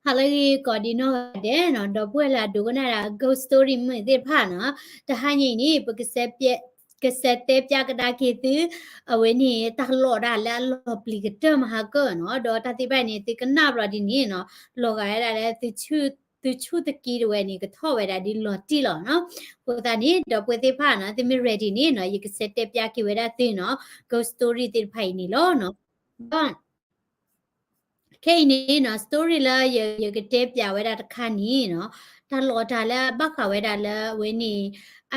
ဟါလၢအဂ့ၤ ကိးဒံနီၢ်ဂၤဒဲးနီၤ, ဒီပုၢ်ဝဲၢ်လၢအဒိကနၣ်ဒၣ် ghost story မုာ်သ့ၣ်တဖၣ်နီၤ, တဟါညါအံၤန့ၣ် ပကစဲးတဲပျါကဒါက့ၤသု အဝဲန့ၣ် တၢ်လီၢ်ဒၣ်လၢအလီၤပျံၤကတၢၢ်မဟါကၢၣ်နီၤ, ဒီးတၢ်သ့ၣ်တဖၣ်န့ၣ် သုကနၣ်ဘျီဒ်န့ၣ်နီၤ, လီၤဂာ်ဝဲဒၣ်လၢ သုဆူၣ်သက့တဝဲန့ၣ် ကထီၣ်ဝဲဒၣ်ဒ်လီၤတံၢ်လီၤနီၤ. အဃိသတးန့ၣ် ဒီပုၢ်ဝဲၢ်သ့ၣ်တဖၣ်နီၤ, သုမ့ၢ် ready န့ၣ်နီၤ, ယကစဲးတဲပျါက့ၤဝဲဒၣ်သုနီၤ, ghost story သ့ၣ်တဖၣ်အံၤန့ၣ်လီၤနီၤ. ဒီး ခဲအံၤန့ၣ်နီၤ, story လၢယ ယကတဲပျါဝဲဒၣ်တခါန့ၣ်နီၤ, တၢ်လီၢ်တၢ်လၢအဘၣ်ဃးဝဲဒၣ်လၢအဝဲန့ၣ်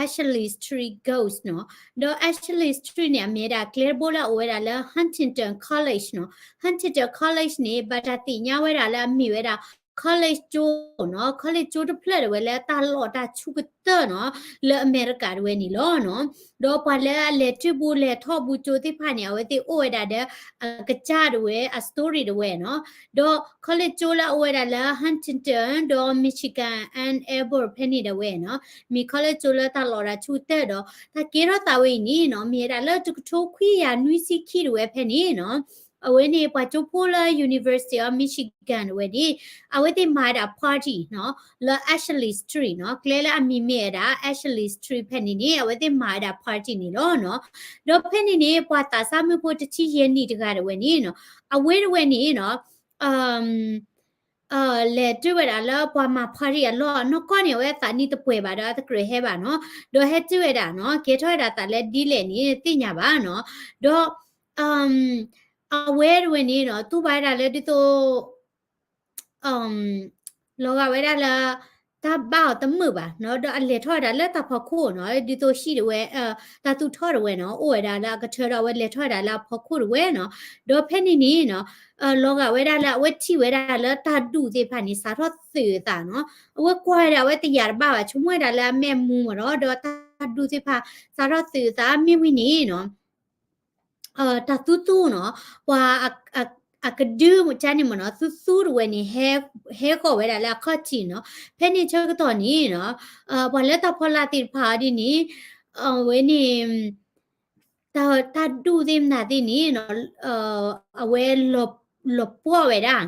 Ashley Street Ghost နီၤ. ဒီး Ashley Street န့ၣ် အမ့ၢ်ဒၣ်ကျဲတဘိလၢအအိၣ်ဝဲဒၣ်လၢ Huntington College နီၤ. Huntington College န့ၣ် ဘၣ်တၢ်သ့ၣ်ညါဝဲဒၣ်လၢအမ့ၢ်ဝဲဒၣ် college ကၠိနီၤ, college ကၠိတဖျၢၣ်ဒၣ်ဝဲလၢတၢ်လီၢ်တၢ်ဆူၣ်ကတၢၢ်နီၤ, လၢအမဲရကၤဒၣ်ဝဲန့ၣ်လီၤနီၤ. ဒီးပှၤလၢအလဲၤတုၤဘူးလဲၤထီၣ်ဘူးကၠိသ့ၣ်တဖၣ်န့ၣ် အဝဲသ့ၣ်အိၣ်ဝဲဒၣ်ဒီး အကစၢ်ဒၣ်ဝဲ အ story ဒၣ်ဝဲနီၤ. ဒီး college ကၠိလၢအအိၣ်ဝဲဒၣ်လၢ Huntington ဒီး Michigan Ann Arbor ဖဲန့ၣ်ဒၣ်ဝဲနီၤ, မ့ၢ် college ကၠိလၢတၢ်လီၢ်တၢ်ဆူၣ်ကတၢၢ်ဒီး တၢ်ကဲထီၣ်သးဝဲအံၤန့ၣ်နီၤ, မ့ၢ်ဝဲဒၣ်လၢတကထိခွံကယၤနွံဆံခံဒၣ်ဝဲဖဲန့ၣ်နီၤ. အဝဲန့ၣ် ပှၤကၠိဖိလၢ University of Michigan ဒၣ်ဝဲန့ၣ် အဝဲသ့ၣ်မၤဝဲဒၣ် party နီၤ, လၢ Ashley Street နီၤ, ကျဲလၢအမံၤမ့ၢ်ဝဲဒၣ် Ashley Street ဖဲန့ၣ်န့ၣ် အဝဲသ့ၣ်မၤဝဲဒၣ် party န့ၣ်လီၤနီၤ. ဒီးဖဲန့ၣ်န့ၣ် ပှၤသးစၢ်မုၣ်ဖိတဆံယဲၢ်နံၣ်တဂၤဒၣ်ဝဲန့ၣ်နီၤ, အဝဲဒၣ်ဝဲန့ၣ်နီၤ, လဲၤတုၤဝဲဒၣ်လၢပှၤမၤ party အလီၢ်နီၢ်ကီၢ်န့ၣ် အဝဲသးနံၣ်တပှဲၤဘၣ်ဒီးအတကြၢးဟဲဘၣ်နီၤ, ဒီးဟဲတုၤဝဲဒၣ်နီၤ, ကဲထီၣ်ဝဲဒၣ်သးလၢဒ်လဲၣ်န့ၣ် တသ့ၣ်ညါဘၣ်နီၤ. ဒီး အဝဲဒၣ်ဝဲန့ၣ်နီၤ, တူၢ်ဘၣ်ဝဲဒၣ်လၢဒ်သိး လီၤဂာ်ဝဲဒၣ်လၢ တၢ်ဘၣ်အီၤတမုာ်ဘၣ်နီၤ, ဒီးအလဲၤထီၣ်ဝဲဒၣ်လၢတၢ်ဖီခိၣ်နီၤ, ဒ်သိးဟံၣ်ဒၣ်ဝဲ တၢ်သူၣ်ထီၣ်ဒၣ်ဝဲနီၤ, အိၣ်ဝဲဒၣ်လၢအကထၢဒီးအဝဲလဲၤထီၣ်ဝဲဒၣ်လၢအဖီခိၣ်ဒၣ်ဝဲနီၤ. ဒီးဖဲန့ၣ်န့ၣ်နီၤ, လီၤဂာ်ဝဲဒၣ်လၢအဝဲထံၣ်ဝဲဒၣ်လၢတၢ်ဒူၣ်သ့ၣ်တဖၣ်န့ၣ် စးထီၣ်သုးအသးနီၤ, အဝဲကွၢ်ဝဲဒၣ်အဝဲတယာ်တဘၣ်ဘၣ်, ဆိကမိၣ်ဝဲဒၣ်လၢအမဲာ်မူမ့ၢ်နီၤ, ဒီးတၢ်ဒူၣ်သ့ၣ်တဖၣ် စးထီၣ်သုးအသးမ့ၢ်ဝံၤန့ၣ်နီၤ တၢ်သူသူနီၤ, ပှၤ အကဒုကၢ်န့ၣ်မ့ၢ်နီၤ, သူသူဒၣ်ဝဲန့ၣ် ဟဲဃီၤဝဲဒၣ်လၢအခီၣ်ထံးနီၤ. ဖဲန့ၣ်ဆၢကတီၢ်န့ၣ်နီၤ, ပှၤလၢတၢ်ဖီလာ်သ့ၣ်တဖၣ်အီၤဒ်န့ၣ်, အဝဲန့ၣ် တၢ်ဒူၣ်သ့ၣ်မနုၤသ့ၣ်န့ၣ်နီၤ, အဝဲ လီၤပှီၢ်ဝဲဒၣ်,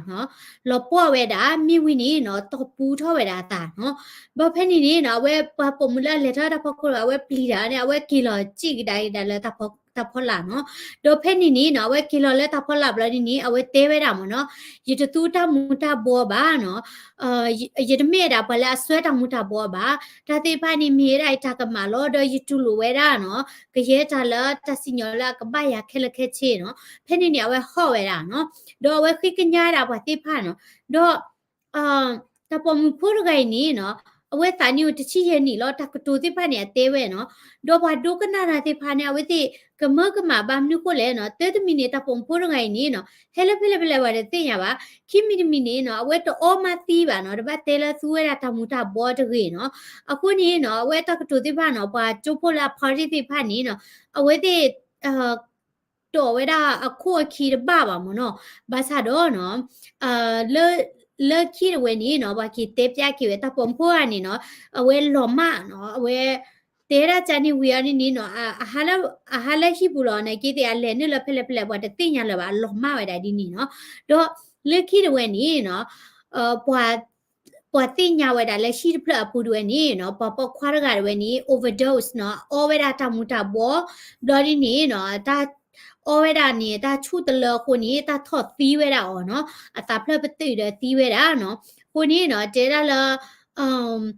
လီၤပှီၢ်ဝဲဒၣ် မ့ၢ်ဝံၤန့ၣ်နီၤ, တီၢ်ပူထီၣ်ဝဲဒၣ်အသးနီၤ. ဘၣ်ဖဲန့ၣ်န့ၣ်နီၤ, အဝဲပှၤပိာ်မုၣ်လၢအလဲၤထီၣ်တၢ်ဖီခိၣ်ဒီး အဝဲပျံၤတၢ်န့ၣ် အဝဲက့ၤလီၤစံၣ်ကဒါက့ၤဒၣ်လၢတၢ်ဖီလာ်နီၤ. ဒီးဖဲန့ၣ်န့ၣ်နီၤ, အဝဲက့ၤလီၤလၢတၢ်ဖီလာ်ဘျီဒ်န့ၣ် အဝဲတဲဝဲဒၣ်မ့ၢ်နီၤ, ယတသူတၢ်မူၤတၢ်ဘှီဘၣ်နီၤ, ယတမ့ၢ်ဝဲဒၣ်ပှၤလၢအစွဲတၢ်မူၤတၢ်ဘှီဘၣ်, တၢ်သ့ၣ်တဖၣ်န့ၣ် မ့ၢ်ဝဲဒၣ်ယတၢ်ကမၣ်လီၤ, ဒီးယတူၢ်လိာ်ဝဲဒၣ်နီၤ, ကယဲၢ်တၢ်လၢတၢ်စံၣ်ညီၣ်လၢအကဘၣ်ယၤခဲလၢာ်ခဲဆ့နီၤ. ဖဲန့ၣ်န့ၣ် အဝဲဟီၣ်ဝဲဒၣ်နီၤ, ဒီးအဝဲဃ့ကညးဝဲဒၣ်ပှၤသ့ၣ်တဖၣ်နီၤ, ဒီး တၢ်ပိာ်မုၣ်ဖိတဂၤအံၤန့ၣ်နီၤ, အဝဲသးနံၣ်အိၣ်တဆံယဲၢ်နံၣ်လီၤ, တၢ်ကတိၤသ့ၣ်တဖၣ်န့ၣ် အတဲဝဲနီၤ, ဒီးပှၤဒိကနၣ်တၢ်သ့ၣ်တဖၣ်န့ၣ် အဝဲသ့ၣ်ကမၢကမၣ် ဘၣ်မနုၤဃိလဲၣ်နီၤ, တၢတမံၤန့ၣ် တၢ်ပိာ်မုၣ်ဖိတဂၤအံၤန့ၣ်နီၤ, ဟဲလၢဖဲလဲၣ်ဖဲလဲၣ်ပှၤတသ့ၣ်ညါဘၣ်, ခံမံၤတမံၤန့ၣ်နီၤ, အဝဲတအီမါသံဘၣ်နီၤ, တဘၣ်တဲလၢသူဝဲဒၣ်တၢ်မူၤတၢ်ဘှီတဂ့ၤနီၤ, အဃိန့ၣ်နီၤ, အဝဲတၢ်ကတိၤသ့ၣ်တဖၣ်နီၤ, ပှၤကၠိဖိလၢအ party သ့ၣ်တဖၣ်န့ၣ်နီၤ, အဝဲသ့ၣ် တီၢ်ဝဲဒၣ်အခိၣ်အခံတဘၣ်ဘၣ်မ့ၢ်နီၤ, ဘၣ်ဆၣ်ဒီးနီၤ, လၢ လၢခံတဝဲန့ၣ်နီၤ, ပှၤက့ၤတဲပျးက့ၤဝဲတၢ်ပိာ်မုၣ်ဖိဂၤန့ၣ်နီၤ, အဝဲလီၤမၢ်နီၤ, အဝဲ တဲဒၣ်ကန့ၣ်ဝံၤအီၤန့ၣ်နီၤ, အဟးလၢဟံၣ်ပူၤလီၤ, နာ်က့သ့ၣ်အလဲၤနုာ်လၢဖဲလဲၣ်ဖဲလဲၣ် ပှၤတသ့ၣ်ညါလၢၤဘၣ်, အလီၤမၢ်ဝဲဒၣ်ဒ်န့ၣ်နီၤ, ဒီးလၢခံတဝဲန့ၣ်နီၤ, ပှၤ ပှၤသ့ၣ်ညါဝဲဒၣ်လၢဟံၣ်တဖျၢၣ်အပူၤတဝဲန့ၣ်နီၤ, ပှၤပိာ်ခွါတဂၤတဝဲန့ၣ် overdose နီၤ, အီဝဲဒၣ်တၢ်မူၤတၢ်ဘှီး, ဘျီဒ်န့ၣ်နီၤ, တၢ် အီဝဲဒၣ်န့ၣ် တၢ်ဆူၣ်တလၢအဃိန့ၣ် တၢ်ထီၣ်သံဝဲဒၣ်အီၤနီၤ, အသးဖျၢၣ်ပတုာ်ဒီးသံဝဲဒၣ်နီၤ, အဃိန့ၣ်နီၤ, တဲဒၣ်လၢ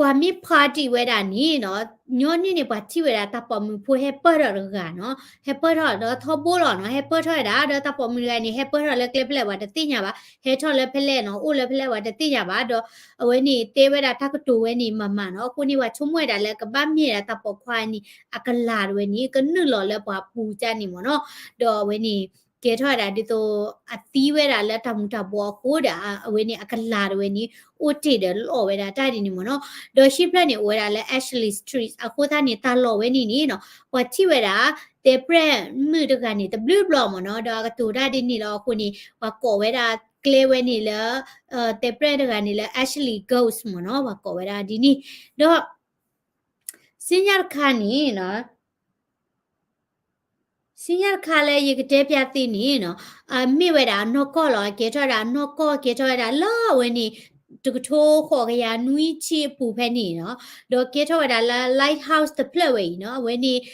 ပှၤမ့ၢ် party ဝဲဒၣ်န့ၣ်နီၤ, ညီနုၢ်န့ၣ် ပှၤထံၣ်ဝဲဒၣ်တၢ်ပိာ်မုၣ်ဖိဟဲပၢၢ်ထီၣ်တဂၤနီၤ, ဟဲပၢၢ်ထီၣ်ဒီးထီဘိလီၤနီၤ, ဟဲပၢၢ်ထီၣ်ဝဲဒၣ်, ဒီးတၢ်ပိာ်မုၣ်တဂၤန့ၣ် ဟဲပၢၢ်ထီၣ်လၢကျဲဖဲလဲၣ်ပှၤတသ့ၣ်ညါဘၣ်, ဟဲထီၣ်လၢဖဲလဲၣ်နီၤ, အိၣ်လၢဖဲလဲၣ်ပှၤတသ့ၣ်ညါဘၣ်, ဒီးအဝဲန့ၣ်တဲဝဲဒၣ်တၢ်ကတိၤဝဲန့ၣ်မၤမၤနီၤ, အဃိန့ၣ် ပှၤဆိကမိၣ်ဝဲဒၣ်လၢကဘၣ်မ့ၢ်ဒၣ်တၢ်ပိာ်ခွါန့ၣ် အကလၤတဝဲန့ၣ် ကနုာ်လီၤလၢပှၤပူၤကန့ၣ်မ့ၢ်နီၤ, ဒီးအဝဲန့ၣ် ကဲထီၣ်ဝဲဒၣ်ဒ်သိး အသံဝဲဒၣ်လၢတၢ်မူၤတၢ်ဘှီးအဃိဒီး အဝဲန့ၣ်အကလၤတဝဲန့ၣ် အိၣ်တ့ၢ်ဒီးလီၤဝဲဒၣ်တၢ်ဒ်န့ၣ်မ့ၢ်နီၤ, ဒီးဟံၣ်ဖျၢၣ်န့ၣ်အိၣ်ဝဲဒၣ်လၢ Ashley Street အဃိသတးန့ၣ် တၢ်လီၢ်ဝဲန့ၣ်န့ၣ်နီၤ ပှၤထံၣ်ဝဲဒၣ် တဲပြဲၣ်မုၣ်တဂၤန့ၣ် တဘျုးဘျီမ့ၢ်နီၤ, ဒီးအကတိၤတၢ်ဒ်န့ၣ်လီၤအဃိန့ၣ် ပှၤကိးဝဲဒၣ်ကျဲဝဲန့ၣ်လၢ တဲပြဲၣ်တဂၤန့ၣ်လၢ Ashley Ghost မ့ၢ်နီၤ, ပှၤကိးဝဲဒၣ်ဒ်န့ၣ်, ဒီး စံညါတခါန့ၣ်နီၤ, စံၣ်ညီၣ်တခါလၢယကတဲပျးသ့န့ၣ်နီၤ, အမ့ၢ်ဝဲဒၣ်အနီၢ်ကီၢ်လီၤ. အကဲထီၣ်ဝဲဒၣ်အနီၢ်ကီၢ် ကဲထီၣ်ဝဲဒၣ်လၢအဝဲန့ၣ် တကထိဃိးကယၤနွံဆံအပူၤဖဲန့ၣ်နီၤ, ဒီးကဲထီၣ်ဝဲဒၣ်လၢ lighthouse တဖျၢၣ်ဝဲအံၤနီၤ, အဝဲန့ၣ်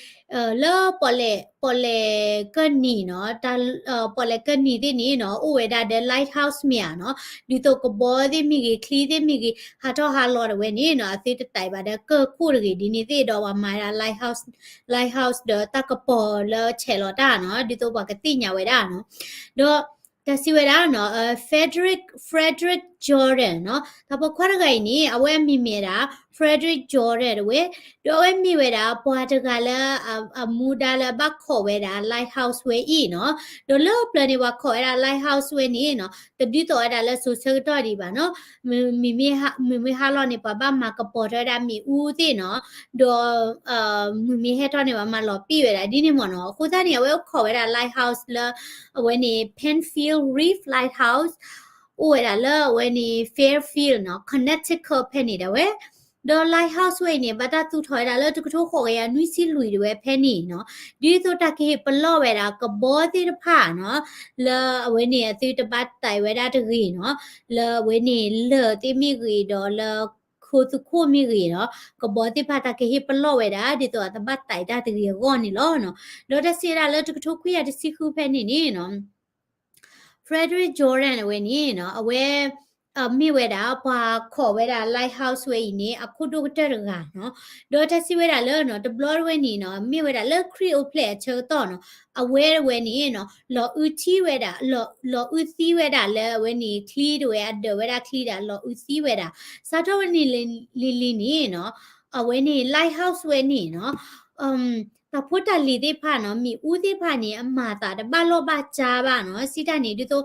လၢပီၣ်လဲၣ် ပီၣ်လဲၣ်ကၢၢ်နံၤနီၤ, ပီၣ်လဲၣ်ကၢၢ်နံၤသ့ၣ်န့ၣ်နီၤ အိၣ်ဝဲဒၣ်ဒီး lighthouse မ့ၢ်ဧါနီၤ, ဒ်သိးကဘီသ့ၣ်မ့ၢ်ဂ့ၤ ချံသ့ၣ်မ့ၢ်ဂ့ၤ ဟးထီၣ်ဟးလီၤတဝဲန့ၣ်နီၤ အသုတတဲာ်ဘၣ်ဒီးကၢၢ်ခိၣ်တဂ့ၤ ဒ်န့ၣ်သ့ၣ်ဒီးပှၤမၤဝဲဒၣ် lighthouse, lighthouse ဒီးတၢ်ကပီၤလၢဆဲးလီၤတၢ်နီၤ, ဒ်သိးပှၤကသ့ၣ်ညါဝဲဒၣ်နီၤ, ဒီး တၢ်စံးဝဲဒၣ်နီၤ, Frederick, Frederick Jordan နီၤ, တၢ်ပိာ်ခွါတဂၤအံၤန့ၣ် အဝဲအမံၤမ့ၢ်ဒၣ် Frederick Jordan တဝဲ, ဒီးအဝဲမ့ၢ်ဝဲဒၣ်ပှၤတဂၤလၢ အမူဒါလၢဘၣ်ခိးဝဲဒၣ် lighthouse ဝဲအံၤနီၤ, ဒီးလၢပျၢၤန့ၣ် ပှၤခိးဝဲဒၣ် lighthouse ဝဲန့ၣ်နီၤ တဒုးသိးဝဲဒၣ်လၢစိၤဆၢကတီၢ်ဒံးဘၣ်နီၤ, မုၢ်မ့ၢ်ဟါလီၤန့ၣ် ပှၤဘၣ်မၤကပီၤထီၣ်ဝဲဒၣ်မ့ၣ်အူသ့ၣ်နီၤ, ဒီး မုၢ်မ့ၢ်ဟဲထီၣ်န့ၣ် ပှၤမၤလီၤပံာ်ဝဲဒၣ်ဒ်န့ၣ်မ့ၢ်နီၤ, အဃိသတးန့ၣ် အဝဲအိၣ်ခိးဝဲဒၣ် lighthouse လၢ အဝဲန့ၣ် Penfield Reef Lighthouse အိၣ်ဝဲဒၣ်လၢအဝဲန့ၣ် Fairfield နီၤ Connecticut ဖဲန့ၣ်ဒၣ်ဝဲ, ဒီး lighthouse ဝဲအံၤန့ၣ် ဘၣ်တၢ်သူၣ်ထီၣ်ဝဲဒၣ်လၢတကထိဃိးကယၤနွံဆံလွံၢ်ဒၣ်ဝဲဖဲန့ၣ်နီၤ, ဒ်သိးတၢ်ကဟ့ၣ်ပလီၢ်ဝဲဒၣ်ကဘီသ့ၣ်တဖၣ်နီၤ, လၢအဝဲန့ၣ်အသုတဘၣ်တဲာ်ဝဲဒၣ်တဂ့ၤနီၤ, လၢအဝဲန့ၣ်လၢၢ်သ့ၣ်မ့ၢ်ဂ့ၤဒီးလၢ ခိသုးခိၣ်မ့ၢ်ဂ့ၤနီၤ, ကဘီသ့ၣ်တဖၣ်တၢ်ကဟ့ၣ်ပလီၢ်ဝဲဒၣ် ဒ်သိးအတဘၣ်တဲာ်တၢ်တဂ့ၤအဂီၢ်န့ၣ်လီၤနီၤ, ဒီးတၢ်စံးဝဲဒၣ်လၢတကထိခွံကယၤတဆံဃုဖဲန့ၣ်န့ၣ်နီၤ Frederick Jordan အဝဲန့ၣ်နီၤ အဝဲ မ့ၢ်ဝဲဒၣ်ပှၤခိးဝဲဒၣ် lighthouse ဝဲအံၤန့ၣ် အခိၣ်ဒိၣ်ကတၢၢ်တဂၤနီၤ, ဒီးတၢ်စံးဝဲဒၣ်လၢနီၤ တဘျီတဝဲန့ၣ်နီၤ မ့ၢ်ဝဲဒၣ်လၢခရံာ်အိၣ်ဖျဲၣ်အဆၢကတီၢ်နီၤ အဝဲတဝဲန့ၣ်နီၤ လီၤအုးထံဝဲဒၣ် လီၤအုးသံဝဲဒၣ်လၢအဝဲန့ၣ်ချံတဝဲ အဒၢးဝဲဒၣ်ချံဒၣ် လီၤအုးသံဝဲဒၣ်, စးထီၣ်ဝဲန့ၣ်လံၤလံၤန့ၣ်နီၤ အဝဲန့ၣ် lighthouse ဝဲန့ၣ်နီၤ တၢ်ဖိတၢ်လံၤသ့ၣ်တဖၣ်နီၤ မ့ၣ်အူသ့ၣ်တဖၣ်န့ၣ် အမၤသးတဘၣ်လီၢ်ဘၣ်စးဘၣ်နီၤ, စံးတၢ်န့ၣ် ဒ်သိး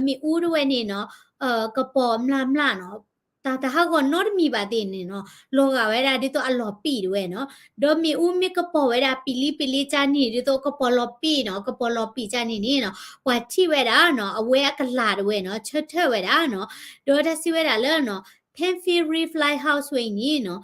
မ့ၣ်အူတဝဲန့ၣ်နီၤ ကပီၤမျၢ်မျၢ်နီၤ, တၢ်တဟးဂီၤနီတမံၤဘၣ်သ့ၣ်န့ၣ်နီၤ လီၤဂာ်ဝဲဒၣ်ဒ်သိးအလီၤပံာ်တဝဲနီၤ, ဒီးမ့ၣ်အူမ့ၢ်ကပီၤဝဲဒၣ်ပံာ်လံပံာ်လံကၢ်န့ၣ် ဒ်သိးကပီၤလီၤပံာ်နီၤ ကပီၤလီၤပံာ်ကၢ်န့ၣ်န့ၣ်နီၤ ပှၤထံၣ်ဝဲဒၣ်နီၤ အဝဲအကလၤတဝဲနီၤ ဆၢထၢၣ်ဝဲဒၣ်နီၤ, ဒီးတၢ်စံးဝဲဒၣ်လၢနီၤ Penfield Reef Lighthouse ဝဲအံၤန့ၣ်နီၤ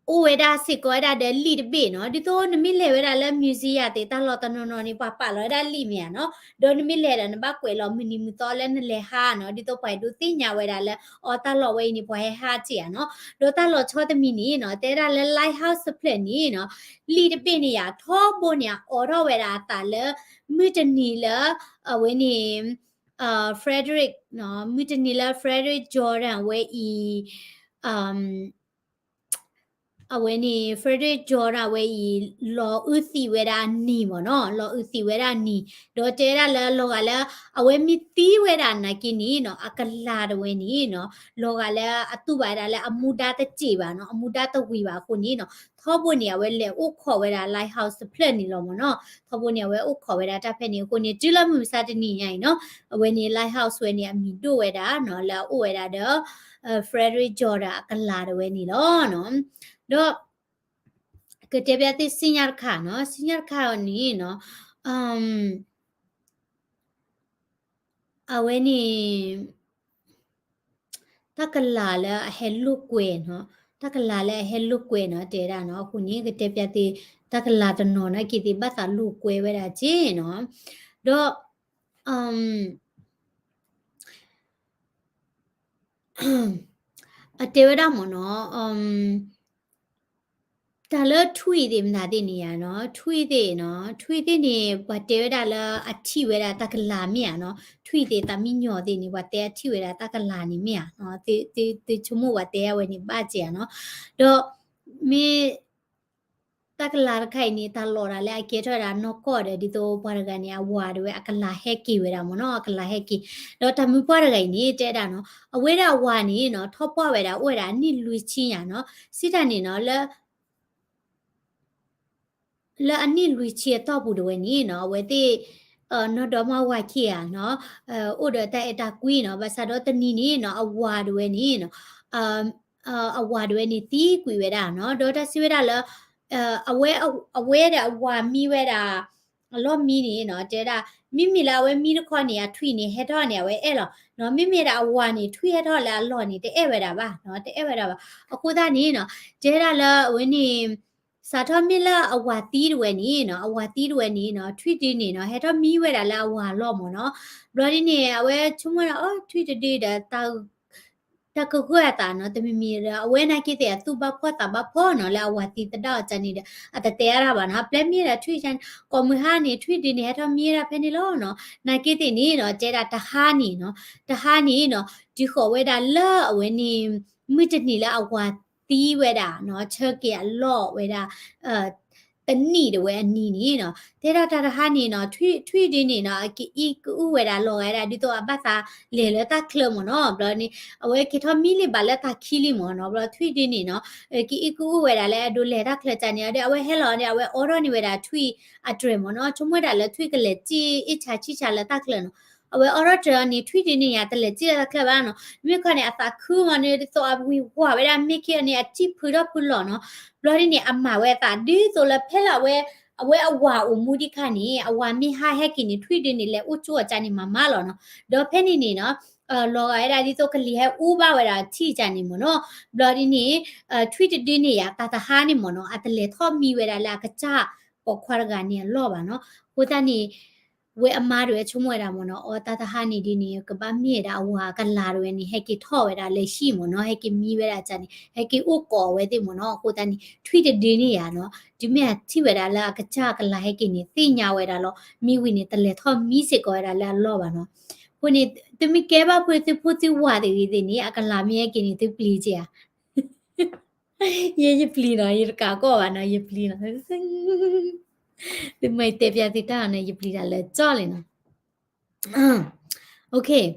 အိၣ်ဝဲဒၣ်စ့ၢ်ကီးဝဲဒၣ်ဒီးလံာ်တဘ့ၣ်နီၤ, ဒ်သိးနမ့ၢ်လဲၤဝဲဒၣ်လၢ museum သ့ၣ် တၢ်လီၢ်တနီၤနီၤန့ၣ် ပှၤပာ်လီၤဝဲဒၣ်လံာ်မ့ၢ်ဧါနီၤ, ဒီးနမ့ၢ်လဲၤဒီးနဘၣ်ကွဲးလီၤမုၢ်နံၤမုၢ်သီလၢနလဲၤဟးနီၤ, ဒ်သိးပှၤအဲၣ်ဒိးသ့ၣ်ညါဝဲဒၣ်လၢ အီ တၢ်လီၢ်ဝဲအံၤန့ၣ် ပှၤဟဲဟးက့ၤဧါနီၤ, ဒီးတၢ်လီၤဆီတမံၤန့ၣ်နီၤ တဲဒၣ်လၢ lighthouse တဖျၢၣ်န့ၣ်နီၤ လံာ်တဘ့ၣ်န့ၣ်ယၤ ထီဘိန့ၣ် အအိးထီၣ်ဝဲဒၣ်အသးလၢ မုၢ်တနံၤလၢ အဝဲန့ၣ် Frederick နီၤ မုၢ်တနံၤလၢ Frederick Jordan ဝဲအံၤ အဝဲန့ၣ် Frederick Jordan ဝဲအံၤ လီၤအုးသံးဝဲဒၣ်အနံၤမ့ၢ်နီၤ, လီၤအုးသံးဝဲဒၣ်အနံၤ, ဒီးတဲဝဲဒၣ်လၢလီၤဂာ်လၢ အဝဲမ့ၢ်သံဝဲဒၣ်နာ်က့န့ၣ်နီၤ အကလၤတဝဲန့ၣ်နီၤ လီၤဂာ်လၢအတူၢ်ဘၣ်ဝဲဒၣ်လၢအမူဒါတစဲးဘၣ်နီၤ, အမူဒါတဝံၤဘၣ်အဃိန့ၣ်နီၤ ထီဘိန့ၣ် အဝဲလဲၤအိၣ်ခိးဝဲဒၣ် lighthouse တဖျၢၣ်န့ၣ်လီၤမ့ၢ်နီၤ, ထီဘိန့ၣ် အဝဲအိၣ်ခိးဝဲဒၣ်တၢ်ဖဲန့ၣ်အဃိန့ၣ် တုၤလၢမုၢ်မဆါတနံၤညါအံၤနီၤ အဝဲန့ၣ် lighthouse ဝဲန့ၣ် အမံၤဒိၣ်ဝဲဒၣ်နီၤ လၢအအိၣ်ဝဲဒၣ်ဒီး Frederick Jordan အကလၤတဝဲန့ၣ်လီၤနီၤ, ဒီး ကတဲဘၣ်သ့ၣ်စံၣ်ညီၣ်တခါနီၤ, စံၣ်ညီၣ်တခါအီၤန့ၣ်နီၤ အဝဲန့ၣ် တၢ်ကလၤလၢအဟဲလိာ်ကွဲနီၤ, တၢ်ကလၤလၢအဟဲလိာ်ကွဲနီၤ တဲဒၣ်နီၤ, အဃိန့ၣ် ကတဲဘၣ်သ့ၣ် တၢ်ကလၤတနီၤနာ်က့သ့ၣ် ဘၣ်သးလိာ်ကွဲဝဲဒၣ်က့နီၤ, ဒီး အတဲဝဲဒၣ်မ့ၢ်နီၤ, တၢ်လၢထွံၣ်သ့ၣ်မတၤသ့ၣ်န့ၣ်ယါနီၤ, ထွံၣ်သ့ၣ်နီၤ, ထွံၣ်သ့ၣ်န့ၣ် ပှၤတဲဝဲဒၣ်လၢအထံၣ်ဝဲဒၣ်တၢ်ကလၤမ့ၢ်ဧါနီၤ, ထွံၣ်သ့ၣ်သးမံညီၤသ့ၣ်န့ၣ် ပှၤတဲအထံၣ်ဝဲဒၣ်တၢ်ကလၤန့ၣ်မ့ၢ်ဧါ, သုဆိကမိၣ်ပှၤတဲအဝဲန့ၣ်ဘၣ်စ့ၢ်ဧါနီၤ, ဒီးမ့ၢ် တၢ်ကလၤတခါအံၤန့ၣ် တၢ်လီၢ်ဒၣ်လၢအကဲထီၣ်ဝဲဒၣ်နီၢ်ကီၢ်ဒီး ဒ်သိးပှၤတဂၤန့ၣ် အဝၤဒၣ်ဝဲအကလၤဟဲက့ၤဝဲဒၣ်မ့ၢ်နီၤ, အကလၤဟဲက့ၤ, ဒီးတၢ်မုၣ်ပှၢ်တဂၤအံၤန့ၣ် တဲဒၣ်နီၤ, အဝဲဒၣ်အဝၤန့ၣ်နီၤ ထီၣ်ပှၢ်ဝဲဒၣ် အိၣ်ဝဲဒၣ်အနံၣ်လွံၢ်ဆံညါနီၤ, စံးတၢ်န့ၣ်နီၤ လၢ လၢအနံၣ်လွံၢ်ဆံအတီၢ်ပူၤတဝဲန့ၣ်နီၤ အဝဲသ့ၣ် နီၢ်ဒီမါဝၤခံဂၤနီၤ အိၣ်ဒီးတၢ်အဲၣ်တၢ်ကွံနီၤ, ဘၣ်ဆၣ်ဒီးတနံၤန့ၣ်နီၤ အဝၤတဝဲန့ၣ်နီၤ အဝၤတဝဲန့ၣ်သံကွံာ်ဝဲဒၣ်နီၤ, ဒီးတၢ်စံးဝဲဒၣ်လၢ အဝဲ အဝဲဒီးအဝၤမံဝဲဒၣ် အလီၢ်မံန့ၣ်နီၤ တဲဒၣ် မ့မ့ၢ်လၢအဝဲမံတခီန့ၣ် အထွံၣ်န့ၣ်ဟဲထီၣ်န့ၣ် အဝဲအဲၣ်လီၤနီၤ, မ့မ့ၢ်ဒၣ်အဝၤန့ၣ် ထွံၣ်ဟဲထီၣ်လၢအလီၢ်န့ၣ် တအဲၣ်ဝဲဒၣ်ဘၣ်နီၤ, တအဲၣ်ဝဲဒၣ်ဘၣ်, အဃိသတးန့ၣ်နီၤ တဲဒၣ်လၢအဝဲန့ၣ် စးထီၣ်မ့ၢ်လၢအဝၤသံတဝဲန့ၣ်နီၤ, အဝၤသံတဝဲန့ၣ်နီၤ, ထွံၣ်ဒုန့ၣ်နီၤ, ဟဲထီၣ်မံဝဲဒၣ်လၢအဝၤအလီၢ်မ့ၢ်နီၤ. ဘျီဒ်န့ၣ် အဝဲဆိကမိၣ်ဒၣ် အိ ထွံၣ်တဒုဒီး တၢ်ကဂၢၢ်အသးနီၤ, တမံၤမံၤဒီး အဝဲနာ်က့သ့ၣ်အသူၣ်ဘၣ်ဖှီၣ်သးဘၣ်ဖှီၣ်နီၤ, လၢအဝၤသံသဒၣ်အီၤကန့ၣ်ဒီး အတတဲအါတၢ်ဘၣ်နီၤ, အပျဲၢ်မ့ၢ်ဒၣ်ထွံၣ်ကန့ၣ်, ကိးမုၢ်ဟါန့ၣ် ထွံၣ်ဒုန့ၣ် ဟဲထီၣ်မံဝဲဒၣ်ဖဲန့ၣ်လီၤနီၤ. နာ်က့သ့ၣ်န့ၣ်နီၤ, တဲဒၣ်တဟါန့ၣ်နီၤ, တဟါန့ၣ်နီၤ, တုၤဃီၤဝဲဒၣ်လၢအဝဲန့ၣ် မုၢ်တနံၤလၢအဝၤသံဝဲဒၣ်နီၤ, ဆၢက့ၤအလီၢ်ဝဲဒၣ် တနံၣ်တဝဲအနံၤန့ၣ်နီၤ, တဲဒၣ်တၢ်တဟါန့ၣ်နီၤ, ထွံၣ်ဒုန့ၣ်နီၤ, အကအံၣ်ကအုၣ်ဝဲဒၣ်လီၤဂာ်ဝဲဒၣ် ဒ်သိးအဘၣ်သးလဲၤလၢတၢ်ချၢမ့ၢ်နီၤ. ဘျီန့ၣ် အဝဲက့ၤထီၣ်မံလံဘၣ်လၢတၢ်ခံလံမ့ၢ်နီၤ. ဘျီထွံၣ်ဒုန့ၣ်နီၤ, ကအံၣ်ကအုၣ်ဝဲဒၣ်လၢအဒိးလဲၤတၢ်ချၢကန့ၣ်ဒီး အဝဲဟဲလီၤန့ၣ် အဝဲအိးထီၣ်န့ၢ်ဝဲဒၣ်ထွံၣ်အတြဲၤမ့ၢ်နီၤ, ဆိကမိၣ်ဝဲဒၣ်လၢထွံၣ်ကလဲၤစံၣ်အ့ၣ်ဆါဆံၣ်ဆါလၢတၢ်ချၢနီၤ. အဝဲအိးထီၣ်တြဲၤအီၤန့ၣ် ထွံၣ်ဒုန့ၣ်ယၤ တလဲၤစံၣ်လၢတၢ်ချၢဘၣ်နီၤ. မ့ၢ်ခီန့ၣ် အသးခုမ့ၢ်န့ၣ် ဒ်သိးအဝံၤဝါဝဲဒၣ် မ့ၢ်ခံအီၤန့ၣ် အစံၣ်ဖုထီၣ်ဖုလီၤနီၤ. ဘျီဒ်န့ၣ် အမၤဝဲအသးဒ်သိးလၢဖဲလၢအဝဲ အဝဲအဝၤအိၣ်မူဒံးခါန့ၣ် အဝၤမ့ၢ်ဟးဟဲက့ၤန့ၣ် ထွံၣ်ဒုန့ၣ် လဲၤအိၣ်ကၠိအီၤကန့ၣ်မၤမၤလီၤနီၤ. ဒီးဖဲန့ၣ်န့ၣ်နီၤ, လီၤဂာ်ဝဲဒၣ်ဒ်သိးကလံၤဟဲအူဘၣ်ဝဲဒၣ်ထံၣ်ကန့ၣ်မ့ၢ်နီၤ. ဘျီဒ်န့ၣ် ထွံၣ်တဒုန့ၣ်ယၤ တၢ်တဟါန့ၣ်မ့ၢ်နီၤ, အတလဲၤထီၣ်မံဝဲဒၣ်လၢအကစၢ်ပိာ်ခွါတဂၤန့ၣ်အလီၢ်ဘၣ်နီၤ. အဃိသတးန့ၣ် ဝဲအမါတဝဲဆိကမိၣ်ဝဲဒၣ်မ့ၢ်နီၤ, အီ တၢ်တဟါန့ၣ်ဒ်န့ၣ် ကဘၣ်မ့ၢ်ဝဲဒၣ်အဝၤကလၤတဝဲန့ၣ် ဟဲက့ၤထီၣ်ဝဲဒၣ်လၢဟံၣ်မ့ၢ်နီၤ, ဟဲက့ၤမံဝဲဒၣ်ကန့ၣ် ဟဲက့ၤအိၣ်ကိးဝဲသ့ၣ်မ့ၢ်နီၤ. အဃိသတးန့ၣ် ထွံၣ်တဒုန့ၣ်ယၤနီၤ, တုၤမ့ၢ်အထံၣ်ဝဲဒၣ်လၢအကစၢ်ကလၤဟဲက့ၤန့ၣ် သ့ၣ်ညါဝဲဒၣ်လီၤ. မံဝံၤန့ၣ် တလဲၤထီၣ်မံစ့ၢ်ကီးဝဲဒၣ်လၢအလီၢ်ဘၣ်နီၤ. အဃိန့ၣ် သုမ့ၢ်ကဲဘၣ်ဖုသုဖိသုဝၤတဂ့ၤသ့ၣ်န့ၣ် အကလၤမ့ၢ်ဟဲက့ၤန့ၣ် သုပျံၤက့ၤဧါ. ယဲယပျံၤနီၤ, ယတကးကီၢ်ဘၣ်နီၤ, ယပျံၤနီၤ. သုမ့ၢ်တဲပျးသုတၢ်နီၤ, ယပျံၤတၢ်လၢကၠီလံနီၤ.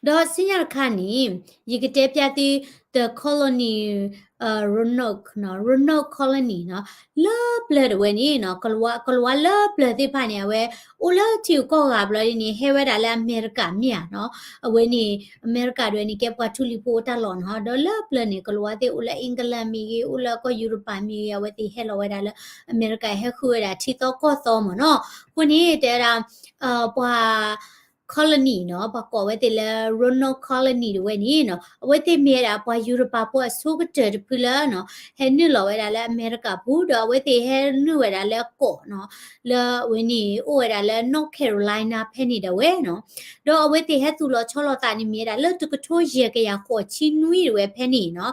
ဒီးဆူညါတခါန့ၣ် ယကတဲပျးသု the colony Roanoke နီၤ, Roanoke colony နီၤ, လၢပျၢၤတဝဲန့ၣ်နီၤ, ကလၤဝါလၢပျၢၤသ့ၣ်တဖၣ်န့ၣ် အဝဲအိၣ်လၢထံဂုၤကီၢ်ဂၤဘျီဒ်န့ၣ် ဟဲဝဲဒၣ်လၢအမဲရကၤမ့ၢ်ဧါနီၤ. အဝဲန့ၣ် အမဲရကၤတဝဲန့ၣ် ကဲပှၤထူလံၤဖိအိၣ်တၢ်လီၢ်နီၤ. ဒီးလၢပျၢၤန့ၣ် ကလၤဝါသ့ၣ်အိၣ်လၢ England မ့ၢ်ဂ့ၤ, အိၣ်လၢကီၢ်ယူရပၤမ့ၢ်ဂ့ၤ, အဝဲသ့ၣ်ဟဲလီၤဝဲဒၣ်လၢအမဲရကၤ ဟဲဃုဝဲဒၣ်ထံသီကီၢ်သီမ့ၢ်နီၤ. အဃိန့ၣ် တဲဝဲဒၣ် ပှၤ colony နီၤ, ပှၤကိးဝဲသ့ၣ်လၢ Roanoke colony တဝဲန့ၣ်နီၤ, အဝဲသ့ၣ်မ့ၢ်ဝဲဒၣ်ပှၤယူရပၤဖိအဆိကတၢၢ်တဖုလၢနီၤ, ဟဲနုာ်လီၤဝဲဒၣ်လၢအမဲရကၤပူၤ, ဒီးအဝဲသ့ၣ်ဟဲနုာ်ဝဲဒၣ်လၢကီးနီၤ, လၢအဝဲန့ၣ် အိၣ်ဝဲဒၣ်လၢ North Carolina ဖဲန့ၣ်ဒၣ်ဝဲနီၤ. ဒီးအဝဲသ့ၣ်ဟဲသူၣ်လီၤဆီလီၤသးန့ၣ် မ့ၢ်ဝဲဒၣ်လၢ တကထိယဲၢ်ကယၤဃိးဆံနွံတဝဲဖဲန့ၣ်နီၤ,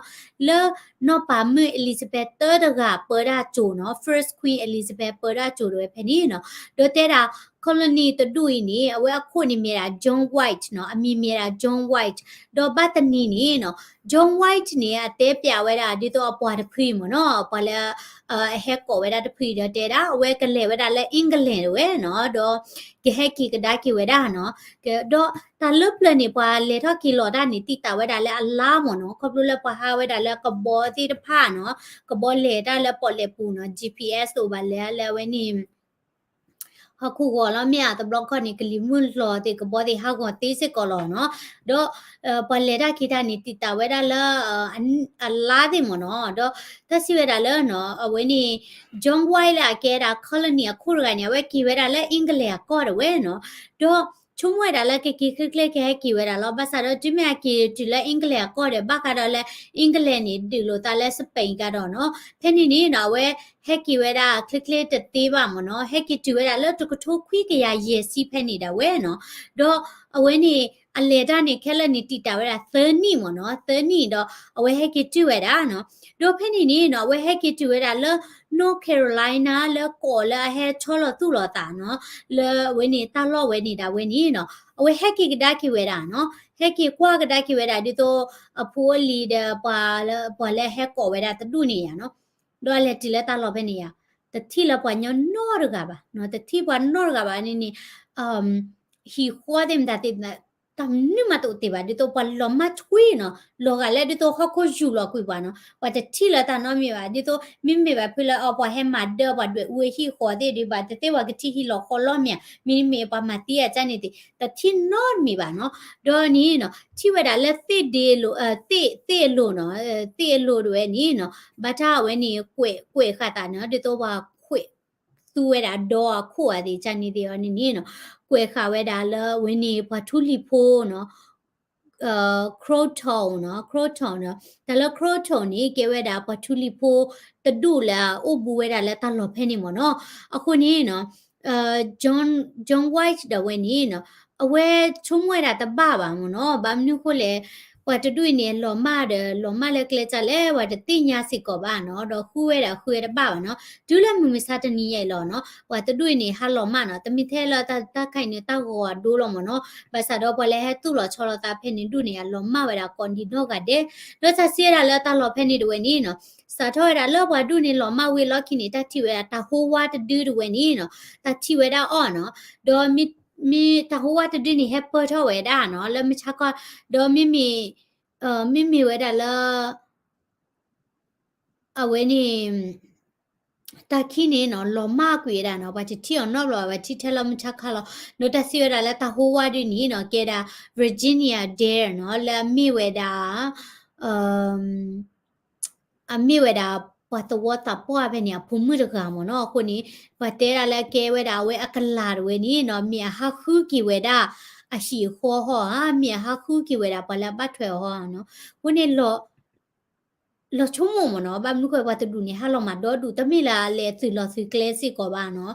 လၢနီၢ်ပၤမုၣ် Elizabeth တၢတဂၤပၢတၢ်စိၤနီၤ, First Queen Elizabeth ပၢတၢ်စိၤတဝဲဖဲန့ၣ်နီၤ. ဒီးတဲဒၣ် colony တဒူၣ်အံၤန့ၣ် အဝဲအခိၣ်န့ၣ်မ့ၢ်ဒၣ် John White နီၤ, အမံၤမ့ၢ်ဒၣ် John White. ဒီးဘၣ်တနံၤန့ၣ်နီၤ, John White န့ၣ် အတဲပျးဝဲဒၣ်ဒ်သိးအပှၤတဖုမ့ၢ်နီၤ, ပှၤလၢ အဟဲကိးဝဲဒၣ်တဖုအံၤဒီးတဲဒၣ် အဝဲကလဲၤဝဲဒၣ်လၢ England တဝဲနီၤ, ဒီးကဟဲက့ၤကဒါက့ၤဝဲဒၣ်နီၤ. ဒီးတၢ်လၢပျၢၤန့ၣ် ပှၤလဲၤထီၣ်က့ၤလီၤတၢ်န့ၣ် တံာ်တာ်ဝဲဒၣ်လၢအလါမ့ၢ်နီၤ, ခီဖျိလၢပှၤဟးဝဲဒၣ်လၢကဘီသ့ၣ်တဖၣ်နီၤ, ကဘီလဲၤတၢ်လၢပီၣ်လဲၣ်ပူၤနီၤ, GPS တအိၣ်ဘၣ် လဲၤလၢအဝဲန့ၣ် ဟီၣ်ခိၣ်ဂီၤလီၤ မ့ၢ်ဧါ, တဘျီခီန့ၣ် ကလံၤမုၢ်လီၤသ့ၣ် ကဘီသ့ၣ်ဟးဂီၤသ့စ့ၢ်ကီးလီၤနီၤ. ဒီး ပှၤလဲၤတၢ်က့ၤတၢ်န့ၣ် တံာ်တာ်ဝဲဒၣ်လၢ အလါသ့ၣ်မ့ၢ်နီၤ. ဒီးတၢ်စံးဝဲဒၣ်လၢနီၤ အဝဲန့ၣ် John White လၢအကဲဒၣ် colony အခိၣ်တဂၤန့ၣ် အဝဲက့ၤဝဲဒၣ်လၢ England အကီၢ်တဝဲနီၤ. ဒီးဆိကမိၣ်ဝဲဒၣ်လၢကက့ၤချ့ချ့ကဟဲက့ၤဝဲဒၣ်လီၤ. ဘၣ်ဆၣ်ဒီးတုၤမ့ၢ်အက့ၤတုၤလၢ England အကီၢ်ဒီး ဘၣ်ဃးဒီးလၢ England န့ၣ် ဒုးလိာ်သးလၢ Spain ကဒီးနီၤ. ဖဲန့ၣ်န့ၣ်နီၤ အဝဲဟဲက့ၤဝဲဒၣ်ချ့ချ့တသ့ဘၣ်မ့ၢ်နီၤ. ဟဲက့ၤတုၤဝဲဒၣ်လၢတကထိခွံကယၤယဲၢ်ဆံဖဲန့ၣ်ဒၣ်ဝဲနီၤ. ဒီးအဝဲန့ၣ် အလဲၤတၢ်န့ၣ် ခဲလၢာ်န့ၣ် တံာ်တာ်ဝဲဒၣ်သၢနံၣ်မ့ၢ်နီၤ, သၢနံၣ်ဒီး အဝဲဟဲက့ၤတုၤဝဲဒၣ်နီၤ. ဒီးဖဲန့ၣ်န့ၣ်နီၤ အဝဲဟဲက့ၤတုၤဝဲဒၣ်လၢ North Carolina လၢကီၢ်လၢအဟဲဆီလီၤသူၣ်လီၤသးနီၤ, လၢအဝဲန့ၣ်တၢ်လီၢ်ဝဲန့ၣ်ဒၣ်ဝဲန့ၣ်နီၤ, အဝဲဟဲက့ၤကဒါက့ၤဝဲဒၣ်နီၤ, ဟဲက့ၤကွၢ်ကဒါက့ၤဝဲဒၣ် ဒ်သိး အဖိအလံၤဒီး ပှၤလၢ ပှၤလၢအဟဲကိးဝဲဒၣ်တဒူၣ်န့ၣ်ယါနီၤ, ဒီးအလဲၤတုၤလၢတၢ်လီၢ်ဖဲန့ၣ်ယါ, တထံၣ်လၢပှၤညီနီတဂၤဘၣ်နီၤ, တထံၣ်ပှၤနီတဂၤဘၣ်န့ၣ်န့ၣ် ဟံၣ်ဃီသ့ၣ်မတၤသ့ၣ် တၢ်မနုၤမးတအိၣ်တ့ၢ်ဘၣ်, ဒ်သိးပှၤလီၤမၢ်ထွံနီၤ, လီၤဂာ်လၢဒ်သိးဟီၣ်ခိၣ်ယူၢ်လီၤကွံာ်ပှၤနီၤ, ပှၤတထံၣ်လၢတၢ်နီတမံၤဘၣ်, ဒ်သိးမ့မ့ၢ်ဘၣ်ဖုလၢအပှၤဟဲမၤဒၢပှၤဒွဲၣ်အူအဟံၣ်ဃီသ့ၣ်ဒံးဘၣ်, တသ့ပှၤကထံၣ်ဟံၣ်လီၤဃီလီၢ်မ့ၢ်ဧါ, မ့မ့ၢ်ပှၤမၤသံအကါန့ၣ်သ့ၣ် တထံၣ်နီတမံၤဘၣ်နီၤ. ဒီးန့ၣ်နီၤ ထံၣ်ဝဲဒၣ်လၢသ့ၣ်ဒ့လိၤ, သ့ၣ်, သ့ၣ်အလိၤနီၤ, သ့ၣ်အလိၤတဝဲန့ၣ်နီၤ, ဘၣ်တၢ်ဝဲန့ၣ် ကွဲး, ကွဲးဃာ်သးနီၤ, ဒ်သိးပှၤခွဲး သူဝဲဒၣ်ဒီအခိၣ်အသ့ၣ်ကါန့ၣ်သ့ၣ်အီၤန့ၣ်န့ၣ်နီၤ, ကွဲးဃာ်ဝဲဒၣ်လၢအဝဲန့ၣ် ပှၤထူလံၤဖိနီၤ, Croton နီၤ, Croton နီၤ, တၢ်လၢ Croton န့ၣ် ကဲဝဲဒၣ်ပှၤထူလံၤဖိတဒူၣ်လၢအအိၣ်ဘူးဝဲဒၣ်လၢတၢ်လီၢ်ဖဲန့ၣ်မ့ၢ်နီၤ. အဃိန့ၣ်နီၤ John John White ဒီးဝဲန့ၣ်နီၤ အဝဲဆိကမိၣ်ဝဲဒၣ်တဘၣ်ဘၣ်မ့ၢ်နီၤ. ဘၣ်မနုၤအဃိလဲၣ် ပှၤတဒူၣ်အံၤန့ၣ် လီၤမၢ်ဒီး လီၤမၢ်လၢကျဲဒ်လဲၣ် ပှၤတသ့ၣ်ညါစ့ၢ်ကီးဘၣ်နီၤ, ဒီးဃုဝဲဒၣ်ဃုဝဲတဘၣ်ဘၣ်နီၤ. တုၤလၢမုၢ်မဆါတနံၤညါအံၤလီၤနီၤ ပှၤတဒူၣ်အံၤန့ၣ် ဟးလီၤမၢ်နီၤ. တမ့ၢ်ထဲလၢတၢ်ခါအံၤန့ၣ် တၢ်ဂီၤအဒိလီၤမ့ၢ်နီၤ. ဘၣ်ဆၣ်ဒီးပှၤလၢဟဲသူၣ်လီၤဆီလီၤသးဖဲန့ၣ်ဒူၣ်န့ၣ် အလီၤမၢ်ဝဲဒၣ်ကိးနံၤနီၢ်ဂၤဒဲး. ဒီးတၢ်စံးဝဲဒၣ်လၢတၢ်လီၢ်ဖဲန့ၣ်တဝဲန့ၣ်နီၤ စးထီၣ်ဝဲဒၣ်လၢပှၤဒူၣ်န့ၣ်လီၤမၢ်ဝံၤလီၢ်ခံန့ၣ် တၢ်ထံၣ်ဝဲဒၣ်တၢ်ဟိဝါတဒုတဝဲန့ၣ်နီၤ တၢ်ထံၣ်ဝဲဒၣ်အီၤနီၤ. ဒီးမ့ၢ်တၢ်ဟိဝါတဒုန့ၣ် ဟဲပၢၢ်ထီၣ်ဝဲဒၣ်နီၤ လၢမုၢ်ဆါခီ ဒီးမ့မ့ၢ် မ့မ့ၢ်ဝဲဒၣ်လၢ အဝဲန့ၣ် တၢ်ခံန့ၣ်နီၤ လီၤမၢ်ကွံာ်ဝဲဒၣ်နီၤ ပှၤတထံၣ်အီၤနီတဘျီ ပှၤထံၣ်ထဲလၢမုၢ်ဆါခီလီၤ. ဒီးတၢ်စံးဝဲဒၣ်လၢတၢ်ဟိဝါဒုန့ၣ်နီၤ ကဲဒၣ် Virginia Dare နီၤ လၢအမ့ၢ်ဝဲဒၣ် အမ့ၢ်ဝဲဒၣ် ပှၤသဝီသးပှၢ်ဖဲန့ၣ် အဖိမုၣ်တဂၤမ့ၢ်နီၤ. အဃိန့ၣ် ပှၤတဲဒၣ်လၢအကဲဝဲဒၣ်အဝဲအကလၤတဝဲန့ၣ်နီၤ မ့ၢ်အဟးဃုက့ၤဝဲဒၣ် အဟံၣ်အဃီဟီဧါ, မ့ၢ်အဟးဃုက့ၤဝဲဒၣ်ပှၤလၢအဘၣ်ထွဲအီၤဟီဧါနီၤ. အဃိန့ၣ် လီၤဆိကမိၣ်မ့ၢ်နီၤ, ဘၣ်မနုၤဃိပှၤတဒူၣ်န့ၣ် ဟးလီၤမၢ်ဒီဒူၣ် တမ့ၢ်လၢအလဲၤသုးလီၢ်သုးကျဲစ့ၢ်ကီးဘၣ်နီၤ,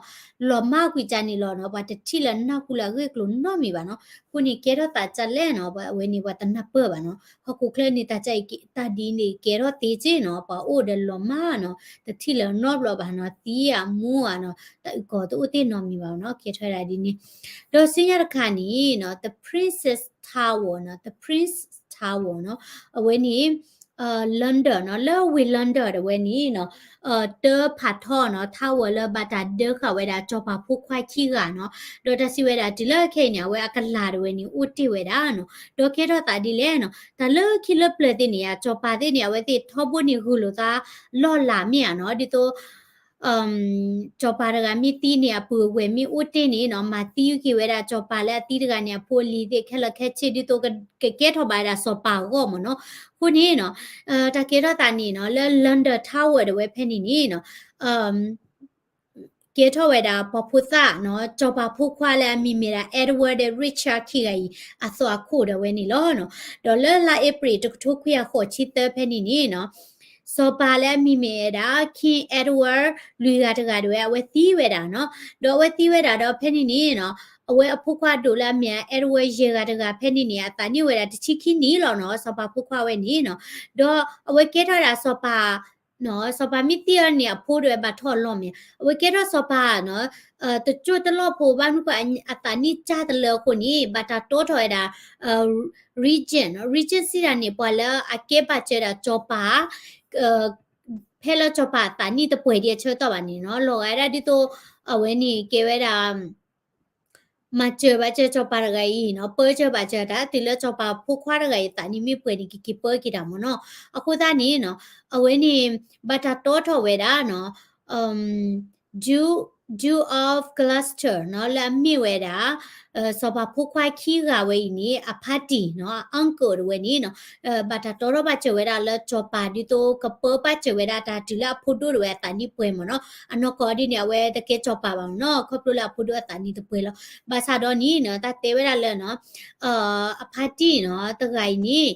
လီၤမၢ်ကွံာ်ကန့ၣ်လီၤနီၤ, ပှၤတထံၣ်လၢနၢ်ဟူလၢအဂ့ၢ်အကျိၤနီတမံၤဘၣ်နီၤ. အဃိန့ၣ် ကဲထီၣ်သးဒ်လဲၣ်နီၤ, အဝဲန့ၣ်ပှၤတနၢ်ပၢၢ်ဘၣ်နီၤ. ဟီၣ်ခိၣ်ချၢန့ၣ် တၢ်ကဲအံၤ တၢ်ဒ်န့ၣ်ကဲထီၣ်သ့က့နီၤ, ပှၤအိၣ်ဒီးလီၤမၢ်နီၤ, တထံၣ်လၢၤနီတဘျီဘၣ်နီၤ, သံဧါမူဧါနီၤ, တၢ်အုၣ်ကီၤတအိၣ်သ့ၣ်နီတမံၤဘၣ်နီၤ, ကဲထီၣ်ဝဲဒၣ်ဒ်န့ၣ်. ဒီးဆူညါတခါန့ၣ်နီၤ, the Princess Tower နီၤ, the Princess Tower နီၤ, အဝဲန့ၣ် London နီၤ, လၢဝ့ၢ် London တဝဲန့ၣ်နီၤ, တၢဖးထီနီၤ, tower လၢဘၣ်တၢ်ဒၢဃာ်ဝဲဒၣ်စီၤပၤဖိခွါခံဂၤနီၤ. ဒီးတၢ်စံးဝဲဒၣ်တုၤလၢခဲအံၤန့ၣ် အဝဲအကလၤတဝဲန့ၣ် အိၣ်တ့ၢ်ဝဲဒၣ်နီၤ. ဒီးကဲထီၣ်သးဒ်လဲၣ်နီၤ, တၢ်လၢခံလၢပျၢၤသ့ၣ်န့ၣ် အစီၤပၤသ့ၣ်န့ၣ် အဝဲသ့ၣ်ထီဘိန့ၣ်ဂုာ်လိာ်သးလီၢ်လၤမ့ၢ်ဧါနီၤ, ဒ်သိး စီၤပၤတဂၤမ့ၢ်သံန့ၣ် အပုၢ်အဝဲၢ်မ့ၢ်အိၣ်တ့ၢ်န့ၣ်နီၤ, မၤသံက့ၤဝဲဒၣ်စီၤပၤလၢအသံတဂၤန့ၣ် အဖိအလံၤသ့ၣ်ခဲလၢာ်ခဲဆ့ ဒ်သိးကကဲထီၣ်ဘၣ်ဝဲဒၣ်စီၤပၤအဂီၢ်မ့ၢ်နီၤ. အဃိန့ၣ်နီၤ, တၢ်ကဲထီၣ်သးန့ၣ်နီၤ, လၢ London Tower တဝဲဖဲန့ၣ်န့ၣ်နီၤ, ကဲထီၣ်ဝဲဒၣ်ပှၤဖိသၣ်နီၤ, စီၤပၤဖိခွါလၢအမံၤမ့ၢ်ဒၣ် Edward ဒီး Richard ခံဂၤအံၤ အသွၣ်ခိၣ်ဒၣ်ဝဲန့ၣ်လီၤ. ဒီးလၢလါအ့ဖြ့ၣ် တကထိခွံကယၤဃိးဆံသၢဖဲန့ၣ်န့ၣ်နီၤ, စီၤပၤလၢအမံၤမ့ၢ်ဝဲဒၣ် King Edward လွံၢ်ဂၤတဂၤဒၣ်ဝဲ အဝဲသံဝဲဒၣ်နီၤ. ဒီးအဝဲသံဝဲဒၣ်ဒီးဖဲန့ၣ်န့ၣ်နီၤ, အဝဲအဖိခွါဒိၣ်လၢအမ့ၢ် Edward ယဲၢ်ဂၤတဂၤဖဲန့ၣ်န့ၣ် အသးနံၣ်ဝဲဒၣ်တဆံခံနံၣ်လီၤနီၤ, စီၤပၤဖိခွါဝဲန့ၣ်နီၤ. ဒီးအဝဲကဲထီၣ်ဝဲဒၣ်စီၤပၤ စီၤပၤမ့ၢ်သံအီၤန့ၣ် အဖိဒၣ်ဝဲဘၣ်ထီၣ်အလီၢ်မ့ၢ်, အဝဲကဲထီၣ်စီၤပၤနီၤ, တစိၢ်တလီၢ်ဖိဘၣ်မနုၤဃိ အသးနံၣ်ကၢ်တလၢအဃိန့ၣ် ဘၣ်တၢ်တီထီၣ်ဝဲဒၣ် regent နီၤ, regent စံးတၢ်န့ၣ် ပှၤလၢအကဲဘၣ်စၢၤဒၣ်စီၤပၤ ဖဲလၢစီၤပၤအသးနံၣ်တပှဲၤဒံးအဆၢကတီၢ်ဘၣ်န့ၣ်နီၤ, လီၤဂာ်ဝဲဒၣ်ဒ်သိး အဝဲန့ၣ်ကဲဝဲဒၣ် မၤစၢၤဘၣ်စၢၤစီၤပၤတဂၤအံၤနီၤ, ပၢစၢၤဘၣ်စၢၤတၢ် တုၤလၢစီၤပၤဖိခွါတဂၤအံၤအသးနံၣ်မ့ၢ်ပှဲၤန့ၣ် ကက့ၤပၢက့ၤတၢ်မ့ၢ်နီၤ. အဃိသတးန့ၣ်နီၤ, အဝဲန့ၣ် ဘၣ်တၢ်တီထီၣ်ဝဲဒၣ်နီၤ, Duke Duke of Gloucester နီၤ, လၢအမ့ၢ်ဝဲဒၣ် စီၤပၤဖိခွါခံဂၤဝဲအံၤန့ၣ် အဖါတံၢ်နီၤ, uncle တဝဲန့ၣ်နီၤ, ဘၣ်တၢ်တီထီၣ်ဘၣ်စၢၤဝဲဒၣ်လၢစီၤပၤ ဒ်သိးကပၢဘၣ်စၢၤဝဲဒၣ်တၢ်တုၤလၢအဖိဒိၣ်တဝဲအသးနံၣ်ပှဲၤမ့ၢ်နီၤ. အနီၢ်ကီၢ်ဒ်န့ၣ် အဝဲတကဲစီၤပၤဘၣ်မ့ၢ်နီၤ, ခီဖျိလၢအဖိဒိၣ်အသးနံၣ်တပှဲၤလီၤ. ဘၣ်ဆၣ်ဒီးန့ၣ်နီၤ, တၢ်တဲဝဲဒၣ်လၢနီၤ, အဖါတံၢ်နီၤ တဂၤအံၤန့ၣ်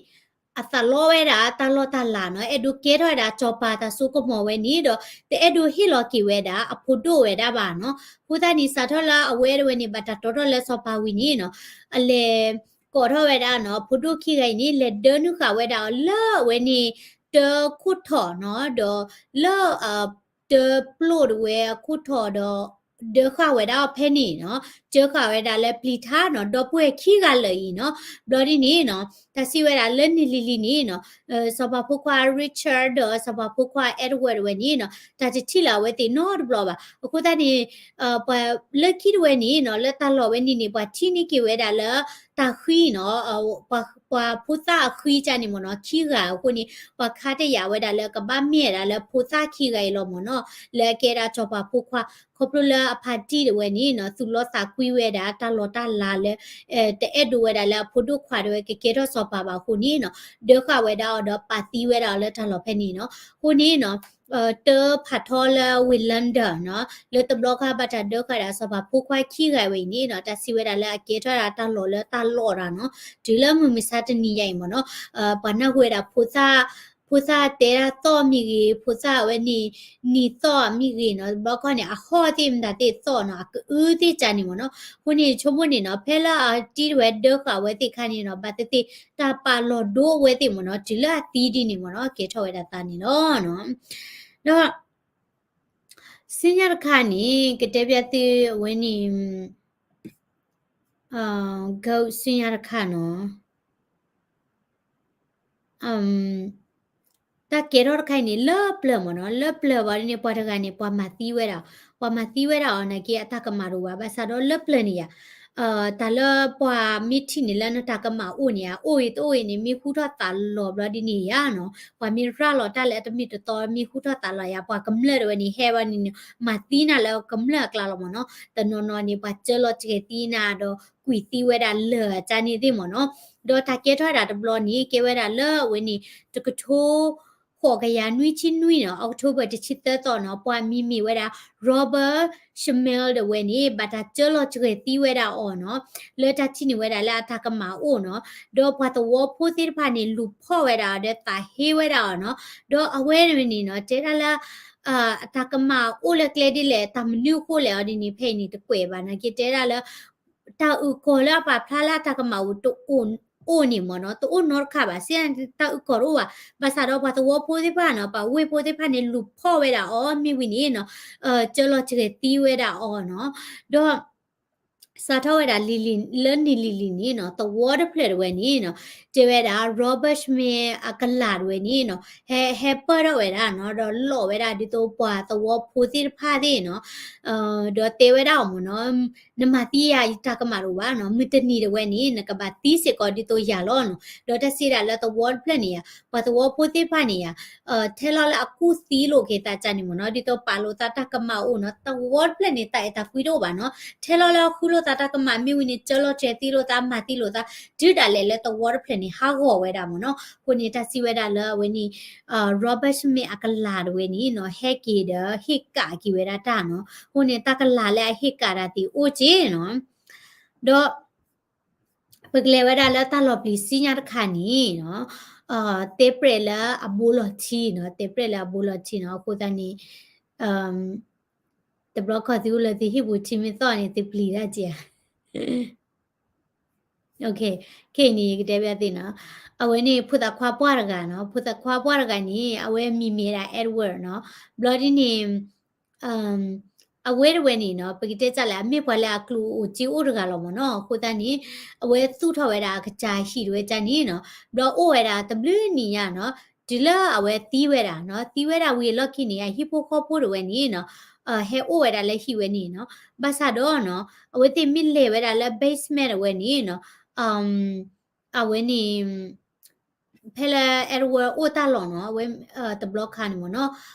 အသးလီဝဲဒၣ်တၢ်လီၢ်တၢ်လၤနီၤ, အဲၣ်ဒိးကဲထီၣ်ဝဲဒၣ်စီၤပၤတၢ်စိကမီၤဝဲန့ၣ်ဒီး တအဲၣ်ဒိးဟ့ၣ်လီၤက့ၤဝဲဒၣ်အဖိဒိၣ်ဝဲဒၣ်ဘၣ်နီၤ. အဃိသတးန့ၣ် စးထီၣ်လၢအဝဲတဝဲန့ၣ် ဘၣ်တၢ်တီထီၣ်လၢစီၤပၤဝံၤန့ၣ်နီၤ, အလဲၤကိးထီၣ်ဝဲဒၣ်နီၤ, အဖိဒိၣ်ခံဂၤအံၤန့ၣ် လဲၤဒၢနုာ်ဃာ်ဝဲဒၣ်အီၤလၢအဝဲန့ၣ် တၢခိၣ်ထီၣ်နီၤ, ဒီးလၢ တၢပျိၢ်တဝဲအခိၣ်ထီၣ်ဒီး ဒၢဃာ်ဝဲဒၣ်အီၤဖဲန့ၣ်နီၤ, ကၢဃာ်ဝဲဒၣ်လၢပျံၤထါနီၤ, ဒီပုၢ်ဝဲၢ်ခံဂၤလၢာ်အံၤနီၤ. ဘျီဒ်န့ၣ်နီၤ, တၢ်စံးဝဲဒၣ်လၢနံၣ်လံၤလံၤန့ၣ်နီၤ, စီၤပၤဖိခွါ Richard ဒီးစီၤပၤဖိခွါ Edward ဝဲန့ၣ်နီၤ, တၢ်တထံၣ်လၢအဝဲသ့ၣ်နီတဘျီဘၣ်. အဃိသတးန့ၣ် ပှၤလၢခံတဝဲန့ၣ်နီၤ, လၢတၢ်လီၢ်ဝဲန့ၣ်န့ၣ် ပှၤထံၣ်န့ၢ်က့ၤဝဲဒၣ်လၢတၢ်ဃံနီၤ, ပှၤဖိသၣ်အဃံကန့ၣ်မ့ၢ်နီၤ, ခံဂၤအဃိန့ၣ် ပှၤခါတယာ်ဝဲဒၣ်လၢကဘၣ်မ့ၢ်ဝဲဒၣ်လၢဖိသၣ်ခံဂၤအံၤလီၤမ့ၢ်နီၤ, လၢအကဲဒၣ်စီၤပၤဖိခွါ, ခီဖျိလၢအဖါတံၢ်တဝဲန့ၣ်နီၤ, သူၣ်လီသးကွံဝဲဒၣ်တၢ်လီၢ်တၢ်လၤလၢ တအဲၣ်ဒိးဝဲဒၣ်လၢအဖိဒိၣ်ခွါတဝဲကကဲထီၣ်စီၤပၤဘၣ်အဃိန့ၣ်နီၤ, ဒၢဃာ်ဝဲဒၣ်အီၤဒီးပာ်သံဝဲဒၣ်အီၤလၢတၢ်လီၢ်ဖဲန့ၣ်နီၤ. အဃိန့ၣ်နီၤ တၢဖးထီလၢဝ့ၢ် London နီၤ, လၢတဘျီခါဘၣ်တၢ်ဒၢဃာ်ဒၣ်စီၤပၤဖိခွါခံဂၤဝဲအံၤန့ၣ်နီၤ, တၢ်စံးဝဲဒၣ်လၢအကဲထီၣ်ဒၣ်တၢ်လီၢ်လၢတၢ်လီၢ်တၢ်နီၤ, တုၤလၢမုၢ်မဆါတနံၤညါအံၤမ့ၢ်နီၤ, ပှၤနၢ်ဟူဝဲဒၣ်ဖိသၣ် ဖိသၣ်တဲဒၣ်သီၣ်မ့ၢ်ဂ့ၤ, ဖိသၣ်ဝဲန့ၣ် နံၤသီၣ်မ့ၢ်ဂ့ၤနီၤ, တဘျီခီန့ၣ် အဟီၣ်သ့ၣ်မတၤသ့ၣ်သီၣ်နီၤ, အကအုသ့ၣ်ကၢန့ၣ်မ့ၢ်နီၤ, အဃိန့ၣ် ဆိကမိၣ်န့ၣ်နီၤ, ဖဲလၢအတံၤတဝဲဒၢဃာ်ဝဲသ့ၣ်ခါန့ၣ်နီၤ, ဘၣ်သ့ၣ်သ့ၣ် တၢ်ပာ်လီၤဒိဝဲသ့ၣ်မ့ၢ်နီၤ, တုၤလၢအသံဒ်န့ၣ်မ့ၢ်နီၤ, ကဲထီၣ်ဝဲဒၣ်သးန့ၣ်လီၤနီၤ. ဒီး ဆူညါတခါန့ၣ် ကတဲဘၣ်သုအဝဲန့ၣ် ကဆူညါတခါနီၤ, တၢ်ကဲထီၣ်တခါအံၤန့ၣ် လၢပျၢၤမ့ၢ်နီၤ, လၢပျၢၤဘၣ်ဒ်န့ၣ် ပှၤတဂၤန့ၣ် ပှၤမၤသံဝဲဒၣ်, ပှၤမၤသံဝဲဒၣ်အီၤ နာ်က့အတၢ်ကမၣ်တအိၣ်ဘၣ်, ဘၣ်ဆၣ်ဒီးလၢပျၢၤန့ၣ်ယါ တၢ်လၢပှၤမ့ၢ်ထံၣ်န့ၣ်လၢနတၢ်ကမၣ်အိၣ်န့ၣ်ဧါ, အိၣ်အံၤတအိၣ်အံၤန့ၣ် မ့ၢ်ဟူထီၣ်သးလီၤဘျီဒ်န့ၣ်ယါနီၤ, ပှၤမ့ၢ်ရၤလီၤတၢ်လၢအတမ့ၢ်တတီ မ့ၢ်ဟူထီၣ်သးလီၤယါ, ပှၤကမျၢၢ်တဝဲန့ၣ် ဟဲဘၣ်န့ၣ် မၤသံနၤလၢကမျၢၢ်အကျါလီၤမ့ၢ်နီၤ, တနီၤနီၤန့ၣ် ပှၤစၢလီၤစှဲၤသံနၤဒီး ကွံာ်သံဝဲဒၣ်လၢာ်အကၢန့ၣ်သ့ၣ်မ့ၢ်နီၤ, ဒီးတၢ်ကဲထီၣ်ဝဲဒၣ်တဘျီန့ၣ် ကဲဝဲဒၣ်လၢအဝဲန့ၣ် တကထိ ဃိးကယၤနွံဆံနွံနီၤ, October တဆံသၢသီနီၤ, ပှၤမံၤမ့ၢ်ဝဲဒၣ် Robert Schlmidt တဝဲန့ၣ် ဘၣ်တၢ်စၢလီၤစှဲၤသံဝဲဒၣ်အီၤနီၤ, လၢတၢ်ထံၣ်န့ၢ်ဝဲဒၣ်လၢအတၢ်ကမၣ်အိၣ်နီၤ, ဒီးပှၤသဝီဖိသ့ၣ်တဖၣ်န့ၣ် လူၤဖီၣ်ဝဲဒၣ်အီၤဒီးသးဟ့ဝဲဒၣ်အီၤနီၤ, ဒီးအဝဲန့ၣ်နီၤ တဲဒၣ်လၢ အတၢ်ကမၣ်အိၣ်လၢကျဲဒ်လဲၣ် တၢ်မနုၤအဃိလဲၣ်အီၤဒ်န့ၣ် ဖဲအံၤန့ၣ် တကွဲးဘၣ်နာ်က့ တဲဒၣ်လၢ တၢ်အုၣ်ကီၤလၢအပာ်ဖျါလၢအတၢ်ကမၣ်အိၣ်တအိၣ်န့ၣ်မ့ၢ်နီၤ, တအိၣ်နီတခါဘၣ်, စ့တၢ်အုၣ်ကီၤတအိၣ်ဘၣ်, ဘၣ်ဆၣ်ဒီးပှၤသဝီဖိသ့ၣ်တဖၣ်နီၤ, ပှၤဝ့ၢ်ဖိသ့ၣ်တဖၣ်န့ၣ် လူၤဖီၣ်ဝဲဒၣ်အီၤ မ့ၢ်ဝံၤန့ၣ်နီၤ, စၢလီၤစှဲၤသံဝဲဒၣ်အီၤနီၤ, ဒီး စးထီၣ်ဝဲဒၣ်လံၤလံၤ လၢနံၤလံၤလံၤန့ၣ်နီၤ, သဝီတဖျၢၣ်တဝဲန့ၣ်နီၤ, တဲဝဲဒၣ် Robert Schmidt အကလၤတဝဲန့ၣ်နီၤ, ဟဲ ဟဲပၢၢ်ထီၣ်ဝဲဒၣ်နီၤ, ဒီးလိးဝဲဒၣ်ဒ်သိးပှၤသဝီဖိသ့ၣ်တဖၣ်သ့ၣ်နီၤ, ဒီးတဲဝဲဒၣ်အီၤမ့ၢ်နီၤ, နမၤသံယၤ ယတၢ်ကမၣ်တအိၣ်ဘၣ်နီၤ, မုၢ်တနံၤတဝဲန့ၣ် နကဘၣ်သံစ့ၢ်ကီးဒ်သိးယၤလီၤနီၤ, ဒီးတၢ်စံးဒၣ်လၢသဝီတဖျၢၣ်န့ၣ်ယါ, ပှၤသဝီဖိသ့ၣ်တဖၣ်န့ၣ်ယါ ထဲလီၤလၢအကူၣ်သံလိာ်က့ၤသးကၢန့ၣ်မ့ၢ်နီၤ, ဒ်သိးပာ်လိာ်သးတၢ်ကမၣ်အိၣ်နီၤ, သဝီတဖျၢၣ်န့ၣ် တၢ်အဲၣ်တၢ်ကွံတအိၣ်ဘၣ်နီၤ, ထဲလီၤလၢအဃုလိာ်သးတၢ်ကမၣ်မ့ၢ်ဝံၤန့ၣ် စၢလီၤစှဲၤသံလိာ်သး မၤသံလိာ်သး, တုၤဒၣ်လဲာ်လၢသဝီတဖျၢၣ်န့ၣ် ဟးဂီၤဝဲဒၣ်မ့ၢ်နီၤ, အဃိန့ၣ် တၢ်စံးဝဲဒၣ်လၢအဝဲန့ၣ် Robert Schmidt အကလၤတဝဲန့ၣ်နီၤ, ဟဲက့ၤဒီးဟ့ၣ်ကၣ်က့ၤဝဲဒၣ်တၢ်နီၤ, အဃိန့ၣ် တၢ်ကလၤလၢအဟ့ၣ်ကၣ်တၢ်သ့ၣ်အိၣ်က့နီၤ, ဒီး ပကလဲၤဝဲဒၣ်လၢတၢ်လီၤပျံၤဆူညါတခါန့ၣ်နီၤ, တဲပြဲၢ်လၢအဘိလီၤထံနီၤ, တဲပြဲၢ်လၢအဘိလီၤထံနီၤ, အဃိသတးန့ၣ် တဘျီခီသုအိၣ်လၢသုဟံၣ်ပူၤထံမ့ၢ်သီၣ်န့ၣ် သုပျံၤတၢ်က့ဧါ, ခဲအံၤန့ၣ် ယကတဲဘၣ်သုနီၤ, အဝဲန့ၣ် ဖိသၣ်ခွါပှၢ်တဂၤနီၤ, ဖိသၣ်ခွါပှၢ်တဂၤန့ၣ် အဝဲမံၤမ့ၢ်ဒၣ် Edward နီၤ, ဘျီဒ်န့ၣ် အဝဲတဝဲန့ၣ်နီၤ, ပကတဲတၢ်လဲၣ် အမ့ၢ်ပှၤလၢအကျိၣ်အိၣ်စ့အိၣ်တဂၤလီၤမ့ၢ်နီၤ, အဃိသတးန့ၣ် အဝဲသူၣ်ထီၣ်ဝဲဒၣ်အကစၢ်ဟံၣ်တဝဲကၢန့ၣ်နီၤ, ဘျီအိၣ်ဝဲဒၣ်တဘျုးနံၣ်ညါနီၤ, တုၤလၢအဝဲသံဝဲဒၣ်နီၤ, သံဝဲဒၣ်ဝံၤအလီၢ်ခံန့ၣ် အဟံၣ်ဖိဃီဖိတဝဲန့ၣ်နီၤ, ဟဲအိၣ်ဝဲဒၣ်လၢဟံၣ်ဝဲန့ၣ်နီၤ, ဘၣ်ဆၣ်ဒီးနီၤ, အဝဲသ့ၣ်မ့ၢ်လဲၤဝဲဒၣ်လၢ basement တဝဲန့ၣ်နီၤ, အဝဲန့ၣ် ဖဲလၢ Edward အိၣ်တၢ်လီၢ်နီၤ, အဝဲ တဘျီခါန့ၣ်မ့ၢ်နီၤ,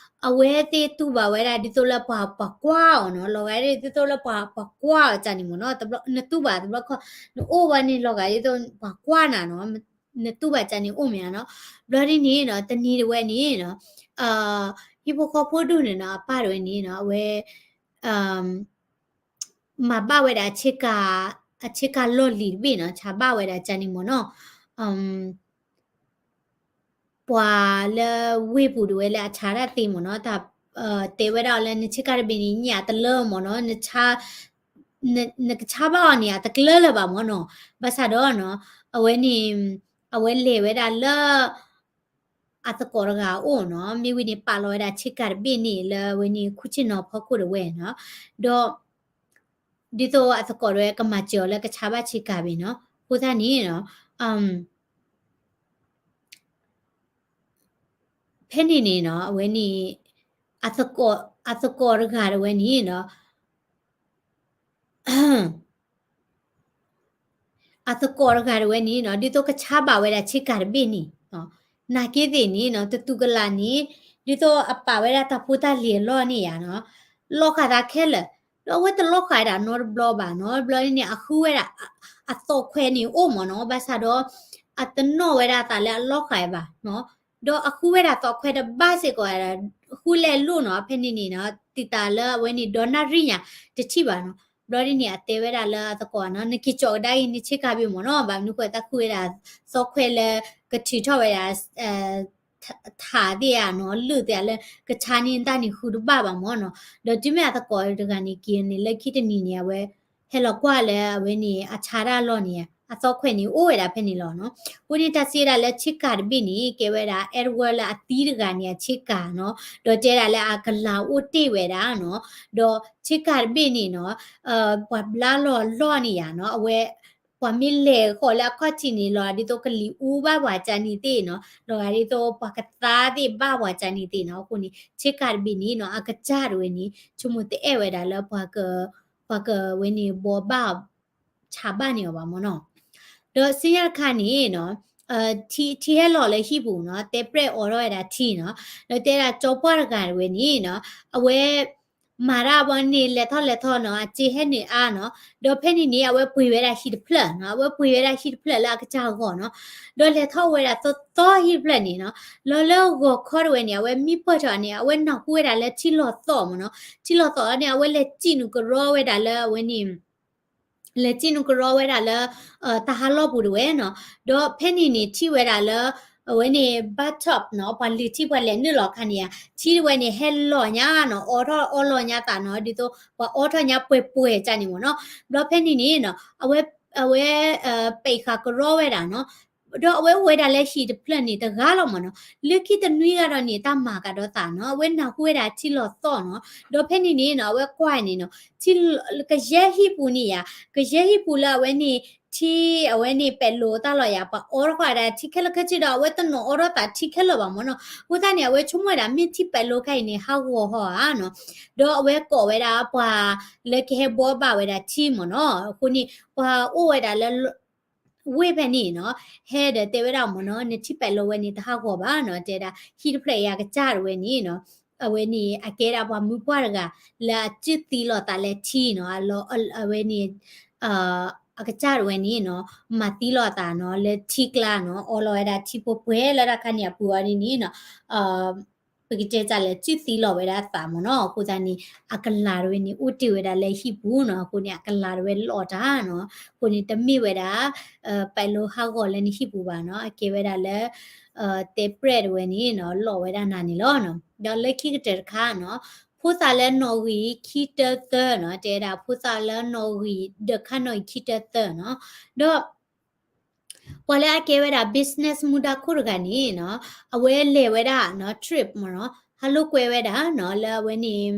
အဝဲသ့ၣ်တူၢ်ဘၣ်ဝဲဒၣ်ဒ်သိးလၢပှၤ ပှၤကွၢ်အီၤနီၤ, လီၤဂာ်ဒ်သိးလၢပှၤ ပှၤကွၢ်အီၤကၢန့ၣ်မ့ၢ်နီၤ, နတူၢ်ဘၣ်တဘျီခီ, နအိၣ်ဝဲန့ၣ်လီၤဂာ်ဒ်သိးပှၤကွၢ်နၤနီၤ, နတူၢ်ဘၣ်ကၢန့ၣ်အိၣ်မ့ၢ်ဧါနီၤ, ဘျီဒ်န့ၣ်နီၤ, တနံၤတဝဲန့ၣ်နီၤ, ဟံၣ်ဖိဃီဖိဒိၣ်န့ၣ်နီၤ, အပၢ်တဝဲန့ၣ်နီၤ, အဝဲ မၤဘၣ်ဝဲဒၣ်အဆ့ကၤ, အဆ့ကၤလီၢ်လံၤတဘ့ၣ်နီၤ, ဆါဘၣ်ဝဲဒၣ်ကၢန့ၣ်မ့ၢ်နီၤ, ပှၤလၢဝ့ၢ်ပူၤတဝဲလၢအဆါတၢ်သ့မ့ၢ်နီၤ, တၢ်တဲဝဲဒၣ်အီၤလၢနဆ့ကၤတဘ့ၣ်န့ၣ် ညၣ်တလၢမ့ၢ်နီၤ, နကဆါဘၣ်အီၤန့ၣ် အတကျၢလၢၤဘၣ်မ့ၢ်နီၤ, ဘၣ်ဆၣ်ဒီးနီၤ, အဝဲန့ၣ် အဝဲလဲၤဝဲဒၣ်လၢ အသကိးတဂၤအအိၣ်နီၤ, မ့ၢ်ဝံၤန့ၣ် ပာ်လီၤဝဲဒၣ်ဆ့ကၤတဘ့ၣ်န့ၣ် လၢအဝဲန့ၣ် ခူၣ်ဆ့ၣ်နီၤဖီခိၣ်တဝဲနီၤ, ဒီး ဒ်သိးအသကိးတဝဲကမၤစၢၤအီၤလၢကဆါဘၣ်ဆ့ကၤဘ့ၣ်နီၤ, အဃိသတးန့ၣ်နီၤ, ဖဲန့ၣ်န့ၣ်နီၤ, အဝဲန့ၣ် အသကိးတဂၤတဝဲန့ၣ်နီၤ, အသကိးတဂၤတဝဲန့ၣ်နီၤ, ဒ်သိးကဆါဘၣ်ဝဲဒၣ်ဆ့ကၤတဘ့ၣ်န့ၣ်, နာ်က့သ့ၣ်န့ၣ်နီၤ, တတူၢ်ကလာ်န့ၣ်, ဒ်သိးအပာ်ဝဲဒၣ်တၢ်ဖိတၢ်လံၤအလီၢ်န့ၣ်ယါနီၤ, လီၤဃာ်သးခဲလၢာ်, ဒီးအဝဲတလီၤဃာ်ဝဲဒၣ်နီတဘျီဘၣ်နီၤ, ဘျီန့ၣ် အဃုဝဲဒၣ် အသီၣ်ခွဲးန့ၣ်အိၣ်မ့ၢ်နီၤ, ဘၣ်ဆၣ်ဒီး အတနီၣ်ဝဲဒၣ်သးလၢအလီၤဃာ်ဘၣ်နီၤ, ဒီးအဃုဝဲဒၣ်သီခွဲတဘၣ်စ့ၢ်ကီး, ဃုလဲၤလိၣ်နီၤ, ဖဲန့ၣ်န့ၣ်နီၤ တံာ်တာ်လၢအဝဲန့ၣ် ဒီနၣ်ရံၣ်ညါ တထံၣ်ဘၣ်နီၤ. ဘျီဒ်န့ၣ် အတဲဝဲဒၣ်လၢအသကိးနီၤ, နက့ၤကၠီးကဒါအံၤ နဆ့ကၤဘ့ၣ်မ့ၢ်နီၤ, ဘၣ်မနုၤဃိတၢ်ဃုဝဲဒၣ်သီခွဲလၢကထုးထီၣ်ဝဲဒၣ် ထးသ့ၣ်ဧါနီၤ, လၢၢ်သ့ၣ်ဧါလၢကဆါန့ၢ်တၢ်န့ၣ်ဃုတဘၣ်ဘၣ်မ့ၢ်နီၤ. ဒီးတုၤမ့ၢ်အသကိးတဂၤန့ၣ်က့ၤန့ၣ် လၢခံတနံၤန့ၣ် အဝဲ ဟဲလီၤကွၢ်လၢအဝဲန့ၣ် အဆါတၢ်အလီၢ်န့ၣ် အသီခွဲန့ၣ် အိၣ်ဝဲဒၣ်ဖဲန့ၣ်လီၤနီၤ. အဃိန့ၣ် တၢ်စံးဝဲဒၣ်လၢဆ့ကၤတဘ့ၣ်န့ၣ် ကဲဝဲဒၣ် Edward လၢအသံတဂၤန့ၣ် အဆ့ကၤနီၤ, ဒီးတဲဒၣ်လၢအကလၤအိၣ်တ့ၢ်ဝဲဒၣ်နီၤ. ဒီးဆ့ကၤတဘ့ၣ်န့ၣ်နီၤ ပှၤဘျါလီၤအလီၢ်န့ၣ်ယါနီၤ, အဝဲ ပှၤမ့ၢ်လဲၤဃီၤလၢအခီၣ်ထံးန့ၣ် လီၤဂာ်ဒ်သိးကလံၤအူဘၣ်ပှၤကန့ၣ်သ့ၣ်နီၤ, လီၤဂာ်ဒ်သိးပှၤကသါသ့ၣ်ဘၣ်ပှၤကန့ၣ်သ့ၣ်နီၤ. အဃိန့ၣ် ဆ့ကၤတဘ့ၣ်န့ၣ်နီၤ အကစၢ်တဝဲန့ၣ် ဆိကမိၣ်တအဲၣ်ဝဲဒၣ်လၢပှၤက ပှၤကဝဲန့ၣ် ဘှီဘၣ် ဆးဘၣ်န့ၢ်အီၤဘၣ်မ့ၢ်နီၤ. ဒီးဆူညါတခါန့ၣ်နီၤ ထံ ထံဟဲလီၤလၢဟံၣ်ပူၤနီၤ, တဲပြဲၣ်အိးထီၣ်ဝဲဒၣ်ထံနီၤ, ဒီးတဲဒၣ်ကၠီပှၢ်တဂၤတဝဲန့ၣ်နီၤ, အဝဲ မၤတၢ်ဘီန့ၣ် လဲၤထီၣ်လဲၤထီနီၤ, အစ့ဟဲနုာ်အါနီၤ, ဒီးဖဲန့ၣ်န့ၣ် အဝဲပှ့ၤဝဲဒၣ်ဟံၣ်တဖျၢၣ်နီၤ, အဝဲပှ့ၤဝဲဒၣ်ဟံၣ်တဖျၢၣ်လၢအကစၢ်အဂီၢ်နီၤ, ဒီးလဲၤထီၣ်ဝဲဒၣ်သီသီဟံၣ်တဖျၢၣ်န့ၣ်နီၤ, လီၤလၢဂီၤခီတဝဲန့ၣ် အဝဲမံပၢၢ်ထီၣ်န့ၣ် အဝဲနၢ်ဟူဝဲဒၣ်လၢထံလီၤသီၣ်မ့ၢ်နီၤ, ထံလီၤသီၣ်န့ၣ် အဝဲလဲၤစံၣ်နုာ်ကရီဝဲဒၣ်လၢအဝဲန့ၣ် လဲၤစံၣ်နုာ်ကရီဝဲဒၣ်လၢ တၢ်ဟးလီၢ်ပူၤတဝဲနီၤ, ဒီးဖဲန့ၣ်န့ၣ် ထံၣ်ဝဲဒၣ်လၢ အဝဲန့ၣ် bathtub နီၤ, ပှၤလုၢ်ထံပှၤလဲၤနုာ်လီၤအခါန့ၣ်ဧါ, ထံတဝဲန့ၣ် ဟဲလီၤညါနီၤ, အီထီၣ်အီလီၤညါသးနီၤ, ဒ်သိးပှၤအီထီၣ်ညါပှဲၤပှဲၤကန့ၣ်မ့ၢ်နီၤ, ဘျီဖဲန့ၣ်န့ၣ်နီၤ အဝဲ အဝဲ ပာ်ဃာ်ကရီဝဲဒၣ်နီၤ, ဒီးအဝဲအိၣ်ဝဲဒၣ်လၢဟံၣ်တဖျၢၣ်န့ၣ်တဂၤလီၤမ့ၢ်နီၤ, လၢခံတနွံဂၤဒီးန့ၣ် တၢ်မၤကဒီးသးနီၤ, အဝဲနၢ်ဟူဝဲဒၣ်ထံလီၤသီၣ်နီၤ, ဒီးဖဲန့ၣ်န့ၣ်နီၤ အဝဲကွၢ်န့ၣ်နီၤ, ထံ ကယဲၢ်ဟံၣ်ပူၤန့ၣ်ယါ, ကယဲၢ်ဟံၣ်ပူၤလၢအဝဲန့ၣ် ထံ အဝဲန့ၣ်ပဲာ်လိာ်တၢ်လီၤယါ, ပှၤအီထီၣ်ဝဲဒၣ်ထံခဲလၢာ်ခဲဆ့ဒီး အဝဲတနီၤအီထီၣ်သးထံခဲလၢာ်ဘၣ်မ့ၢ်နီၤ, အဃိသတးန့ၣ် အဝဲဆိကမိၣ်ဝဲဒၣ် မ့ၢ်ထံပဲာ်လိာ်ခါအံၤန့ၣ် ဟးဂီၤဟီဧါနီၤ, ဒီးအဝဲကိးဝဲဒၣ်ပှၤလၢကဟဲဘှီဘၣ်ဝဲဒၣ်ထံမ့ၢ်နီၤ, အဃိန့ၣ် ပှၤအိၣ်ဝဲဒၣ်လၢ ဝ့ၢ်ဖဲန့ၣ်နီၤ, ဟဲဒီးတဲဝဲဒၣ်မ့ၢ်နီၤ, နထံပဲာ်လိာ်ဝဲန့ၣ် တဟးဂီၤဘၣ်နီၤ, တဲဒၣ် ဟံၣ်တဖျၢၣ်အံၤအကစၢ်တဝဲန့ၣ်နီၤ, အဝဲန့ၣ် အကဲဒၣ်ပှၤမုၣ်ပှၢ်တဂၤ လၢအစုၣ်သံလိာ်သးလၢထံနီၤ, အဝဲန့ၣ် အကစၢ်တဝဲန့ၣ်နီၤ, မၤသံလိာ်သးနီၤ လၢထံကျါနီၤ, အီလီၤဝဲဒၣ်ထံပှဲၤပှဲၤလၢတၢ်ခါန့ၣ်အပူၤအီၤဒ်န့ၣ်နီၤ, ပကတဲတၢ်လဲၣ် စုၣ်သံလိာ်ဝဲဒၣ်သးမ့ၢ်နီၤ, အဃိသတးန့ၣ် အကလၤတဝဲန့ၣ် အိၣ်တ့ၢ်ဝဲဒၣ်လၢဟံၣ်ပူၤနီၤ, အဃိန့ၣ် အကလၤတဝဲလီၤတၢ်နီၤ, အဃိန့ၣ် တမ့ၢ်ဝဲဒၣ် ပဲးလိဟးဂီၤလၢနဟံၣ်ပူၤဘၣ်နီၤ, အကဲဝဲဒၣ်လၢ တဲပြဲၣ်တဝဲန့ၣ်နီၤ လီၤဝဲဒၣ်နၤန့ၣ်လီၤ. ဒီးလၢခံကတၢၢ်တခါနီၤ, ဖိသၣ်လၢနီၣ်ဂံၢ်ခံတၢသၢနီၤ, တဲဝဲဒၣ်ဖိသၣ်လၢနီၣ်ဂံၢ်ဒၢးခါနီၣ်ဂံၢ်ခံတၢသၢနီၤ, ဒီး ပှၤလၢအကဲဝဲဒၣ် business မူဒါခိၣ်တဂၤန့ၣ်နီၤ, အဝဲလဲၤဝဲဒၣ်နီၤ trip မ့ၢ်နီၤ, ဟးလိာ်ကွဲဝဲဒၣ်နီၤ လၢအဝဲန့ၣ်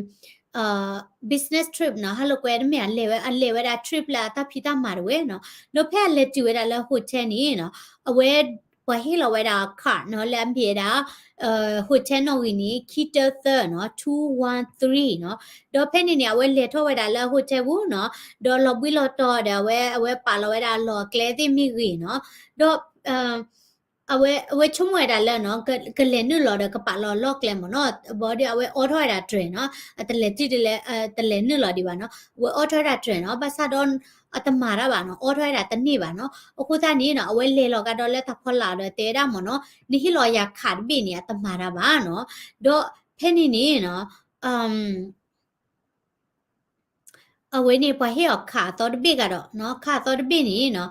business trip နီၤ, ဟးလိာ်ကွဲတမ့ၢ် အလဲၤဝဲ အလဲၤဝဲဒၣ် trip လၢအတၢ်ဖံးတၢ်မၤတဝဲနီၤ, ဒီးဖဲအလဲၤတုၤဝဲဒၣ်လၢ hotel န့ၣ်နီၤ, အဝဲ ပှၤဟ့ၣ်လီၤဝဲဒၣ် card နီၤ လၢအမ့ၢ်ဝဲဒၣ် hotel နီၣ်ဂံၢ်န့ၣ် ခံတၢသၢနီၤ two one three နီၤ, ဒီးဖဲန့ၣ်န့ၣ် အဝဲလဲၤထီၣ်ဝဲဒၣ်လၢ hotel ပူၤနီၤ, ဒီးလီၤဘှံးလီၤတီၤဒီး အဝဲ အဝဲပာ်လီၤဝဲဒၣ်အလီၢ်အကျဲသ့ၣ်မ့ၢ်ဂ့ၤနီၤ, ဒီး အဝဲ အဝဲဆိကမိၣ်ဝဲဒၣ်လၢနီၤ ကလဲၤနုာ်လီၤဒီးကပာ်လီၤလီၢ်ကျဲမ့ၢ်နီၤ, ဘၣ်ဒီးအဝဲအိးထီၣ်ဝဲဒၣ်တြဲၤနီၤ, အတလဲၤတ တလဲၤနုာ်လီၤဒံးဘၣ်နီၤ, အဝဲအိးထီၣ်ဝဲဒၣ်တြဲၤနီၤ, ဘၣ်ဆၣ်ဒီး အတမၤတၢ်ဘၣ်နီၤ, အိးထီၣ်ဝဲဒၣ်တန့ၢ်ဘၣ်နီၤ, အဃိသတးန့ၣ်နီၤ အဝဲလဲၤလီၤကဒီးလၢတၢ်ဖီလာ်ဒီးတဲဝဲဒၣ်မ့ၢ်နီၤ, နဟ့ၣ်လီၤယၤ card တဘ့ၣ်န့ၣ် အတမၤတၢ်ဘၣ်နီၤ, ဒီးဖဲန့ၣ်န့ၣ်နီၤ အဝဲန့ၣ် ပှၤဟ့ၣ်အီၤ card အသီတဘ့ၣ်ကဒီးနီၤ, card အသီတဘ့ၣ်န့ၣ်နီၤ,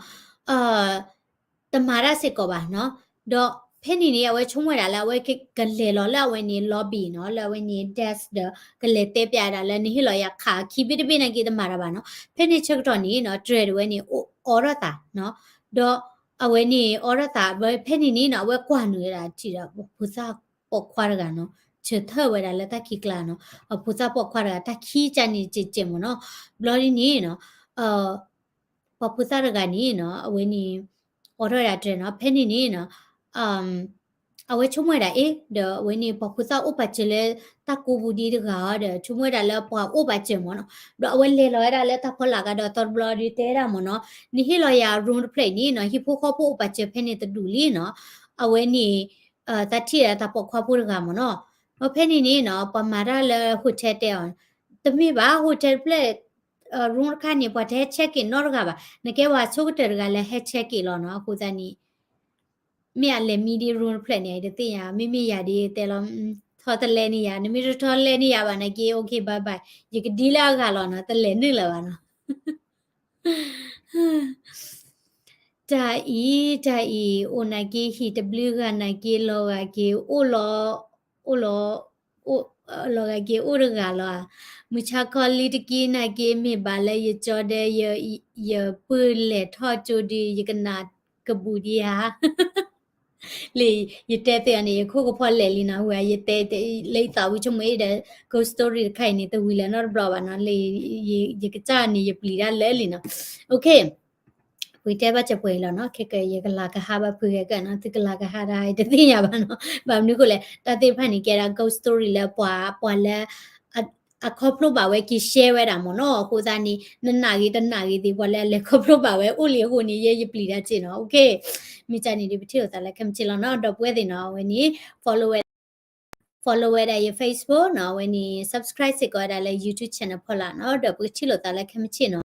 တမၤတၢ်စ့ၢ်ကီးဘၣ်နီၤ, ဒီးဖဲန့ၣ်န့ၣ် အဝဲဆိကမိၣ်ဝဲဒၣ်လၢအဝဲကလဲၤလီၤလၢအဝဲန့ၣ် lobby နီၤ, လၢအဝဲန့ၣ် desk ဒီး ကလဲၤတဲပျးဝဲဒၣ်လၢနဟ့ၣ်လီၤယၤ card ခံဘ့ၣ်တဘ့ၣ်နာ်က့ တမၤတၢ်ဘၣ်နီၤ, ဖဲန့ၣ်ဆၢကတီၢ်န့ၣ်နီၤ တြဲၤတဝဲန့ၣ် အိးထီၣ်သးနီၤ, ဒီးအဝဲန့ၣ်အိးထီၣ်သး ဖဲန့ၣ်န့ၣ်နီၤ အဝဲကွၢ်နုာ်ဝဲဒၣ်ထံၣ်ဒီး ဖိသၣ်ပိာ်ခွါတဂၤနီၤ, ဆၢထၢၣ်ဝဲဒၣ်လၢတၢ်ခံးကျါနီၤ, အဖိသၣ်ပိာ်ခွါတဂၤ တၢ်ခံးကန့ၣ်ကဲးကဲးမ့ၢ်နီၤ, ဘျီဒ်န့ၣ်နီၤ ပှၤဖိသၣ်တဂၤန့ၣ်နီၤ အဝဲန့ၣ် အိးထီၣ်ဝဲဒၣ်တြဲၤနီၤ, ဖဲန့ၣ်န့ၣ်နီၤ အဝဲဆိကမိၣ်ဝဲဒၣ်အ့ၣ် ဒီးအဝဲန့ၣ် ပှၤဖိသၣ်အိၣ်ပာ်စၢၤလၢတၢ်ကိးပူၤဒ်တဂၤဧါဒီး ဆိကမိၣ်ဝဲဒၣ်လၢပှၤအိၣ်ပာ်စၢၤမ့ၢ်နီၤ, ဒီးအဝဲလဲၤလီၤဝဲဒၣ်လၢတၢ်ဖီလာ်ကဒီးသီတဘျီဒီးတဲဝဲဒၣ်မ့ၢ်နီၤ, နဟ့ၣ်လီၤယၤ room တဖျၢၣ်အံၤန့ၣ်နီၤ, ဟံၣ်ဖိဃီဖိအိၣ်ပာ်စၢၤဖဲန့ၣ်တဒူၣ်လံနီၤ, အဝဲန့ၣ် တၢ်ထံၣ်ဒီးတၢ်ပိာ်ခွါဖိတဂၤမ့ၢ်နီၤ, ဒီးဖဲန့ၣ်န့ၣ်နီၤ ပှၤမၤတၢ်လၢ hotel တဲအီၤ တမ့ၢ်ဘၣ် hotel တဖျၢၣ် room တခါန့ၣ် ပှၤတဟဲ check in နီတဂၤဘၣ်, နကဲပှၤဆိကတၢၢ်တဂၤလၢဟဲ check in လီၤနီၤ, အဃိသတးန့ၣ် မ့ၢ်အလဲၤမံဒံး room တဖျၢၣ်န့ၣ် ယတသ့ၣ်ညါ, မ့မ့ၢ်ယၤဒ်တဲလီၤ, ထီတလဲန့ၢ်ယၤ, နမ့ၢ်တထီလဲန့ၢ်ယၤဘၣ်နာ်က့ okay bye bye, ယကဒ်လၢအဂၤလီၤနီၤ, တလဲၤနုာ်လၢၤဘၣ်နီၤ. တၢ်အံၤ တၢ်အံၤ အိၣ်နာ်က့ ဟံၣ်တဘျုးဂၤနာ်က့ လီၤဂာ်က့ၤ အိၣ်လီၤ, အိၣ်လီၤ, အိၣ်, လီၤဂာ်က့ၤအိၣ်တဂၤလီၤဧါ. မုၢ်ဆါခီလံတက့ၢ်နာ်က့ မ့ၢ်ဘၣ်လၢယကၠီဒီး ယပုၢ်လဲၤထီၣ်ကၠိဒုး ယကနၣ်ကဘူးဒံးဧါ. လံ, ယတဲသ့အီၤန့ၣ် ယခိၣ်ကဖီလဲၣ်လံနီၤ, ဝဲယတဲလၢယသးဝံၤ ဆိကမိၣ်အ့ၣ်ဒီး ghost story တခါအံၤန့ၣ် တဝံၤလၢၤနီတဘျီဘၣ်နီၤ, လံ, ယကစၢ်န့ၣ် ယပျံၤတၢ်လၢာ်လံနီၤ. Okay, ပှ့ၤတဲဘၣ်စၢၤပှဲၤအံၤလီၤနီၤ, ခဲကနံၣ်အံၤ ယကလၤကဟါဘၣ်ဖုဂဲၤကၢနီၤ, သုကလၤကဟါတၢ် ယတသ့ၣ်ညါဘၣ်နီၤ, ဘၣ်မနုၤဃိလဲၣ်, တၢ်သ့ၣ်တဖၣ်န့ၣ် ကဲဒၣ် ghost story လၢပှၤ, ပှၤလၢ အခီဖျိဘၣ်ဝဲက့ၤ share ဝဲဒၣ်မ့ၢ်နီၤ, အဃိသတးန့ၣ် နနာ်ဂ့ၤတနာ်ဂ့ၤသ့ၣ် ပှၤလၢအလဲၤခီဖျိဘၣ်ဝဲအိၣ်လံအဃိန့ၣ် ယဲယပျံၤတၢ်စ့ၢ်နီၤ. Okay, မ့ၢ်ကန့ၣ်ဒုး ပထံၣ်လိာ်သးလၢခဲမုၢ်ဆ့ၣ်လီၤနီၤ, ဒီပုၢ်ဝဲၢ်သ့ၣ်နီၤ, အဝဲန့ၣ် follow ဝဲဒၣ်ယ Facebook နီၤ, အဝဲန့ၣ် subscribe စ့ၢ်ကီးဝဲဒၣ်လၢ YouTube channel ဖီလာ်နီၤ, ဒီးပကထံၣ်လိာ်သးလၢခဲမုၢ်ဆ့ၣ်နီၤ.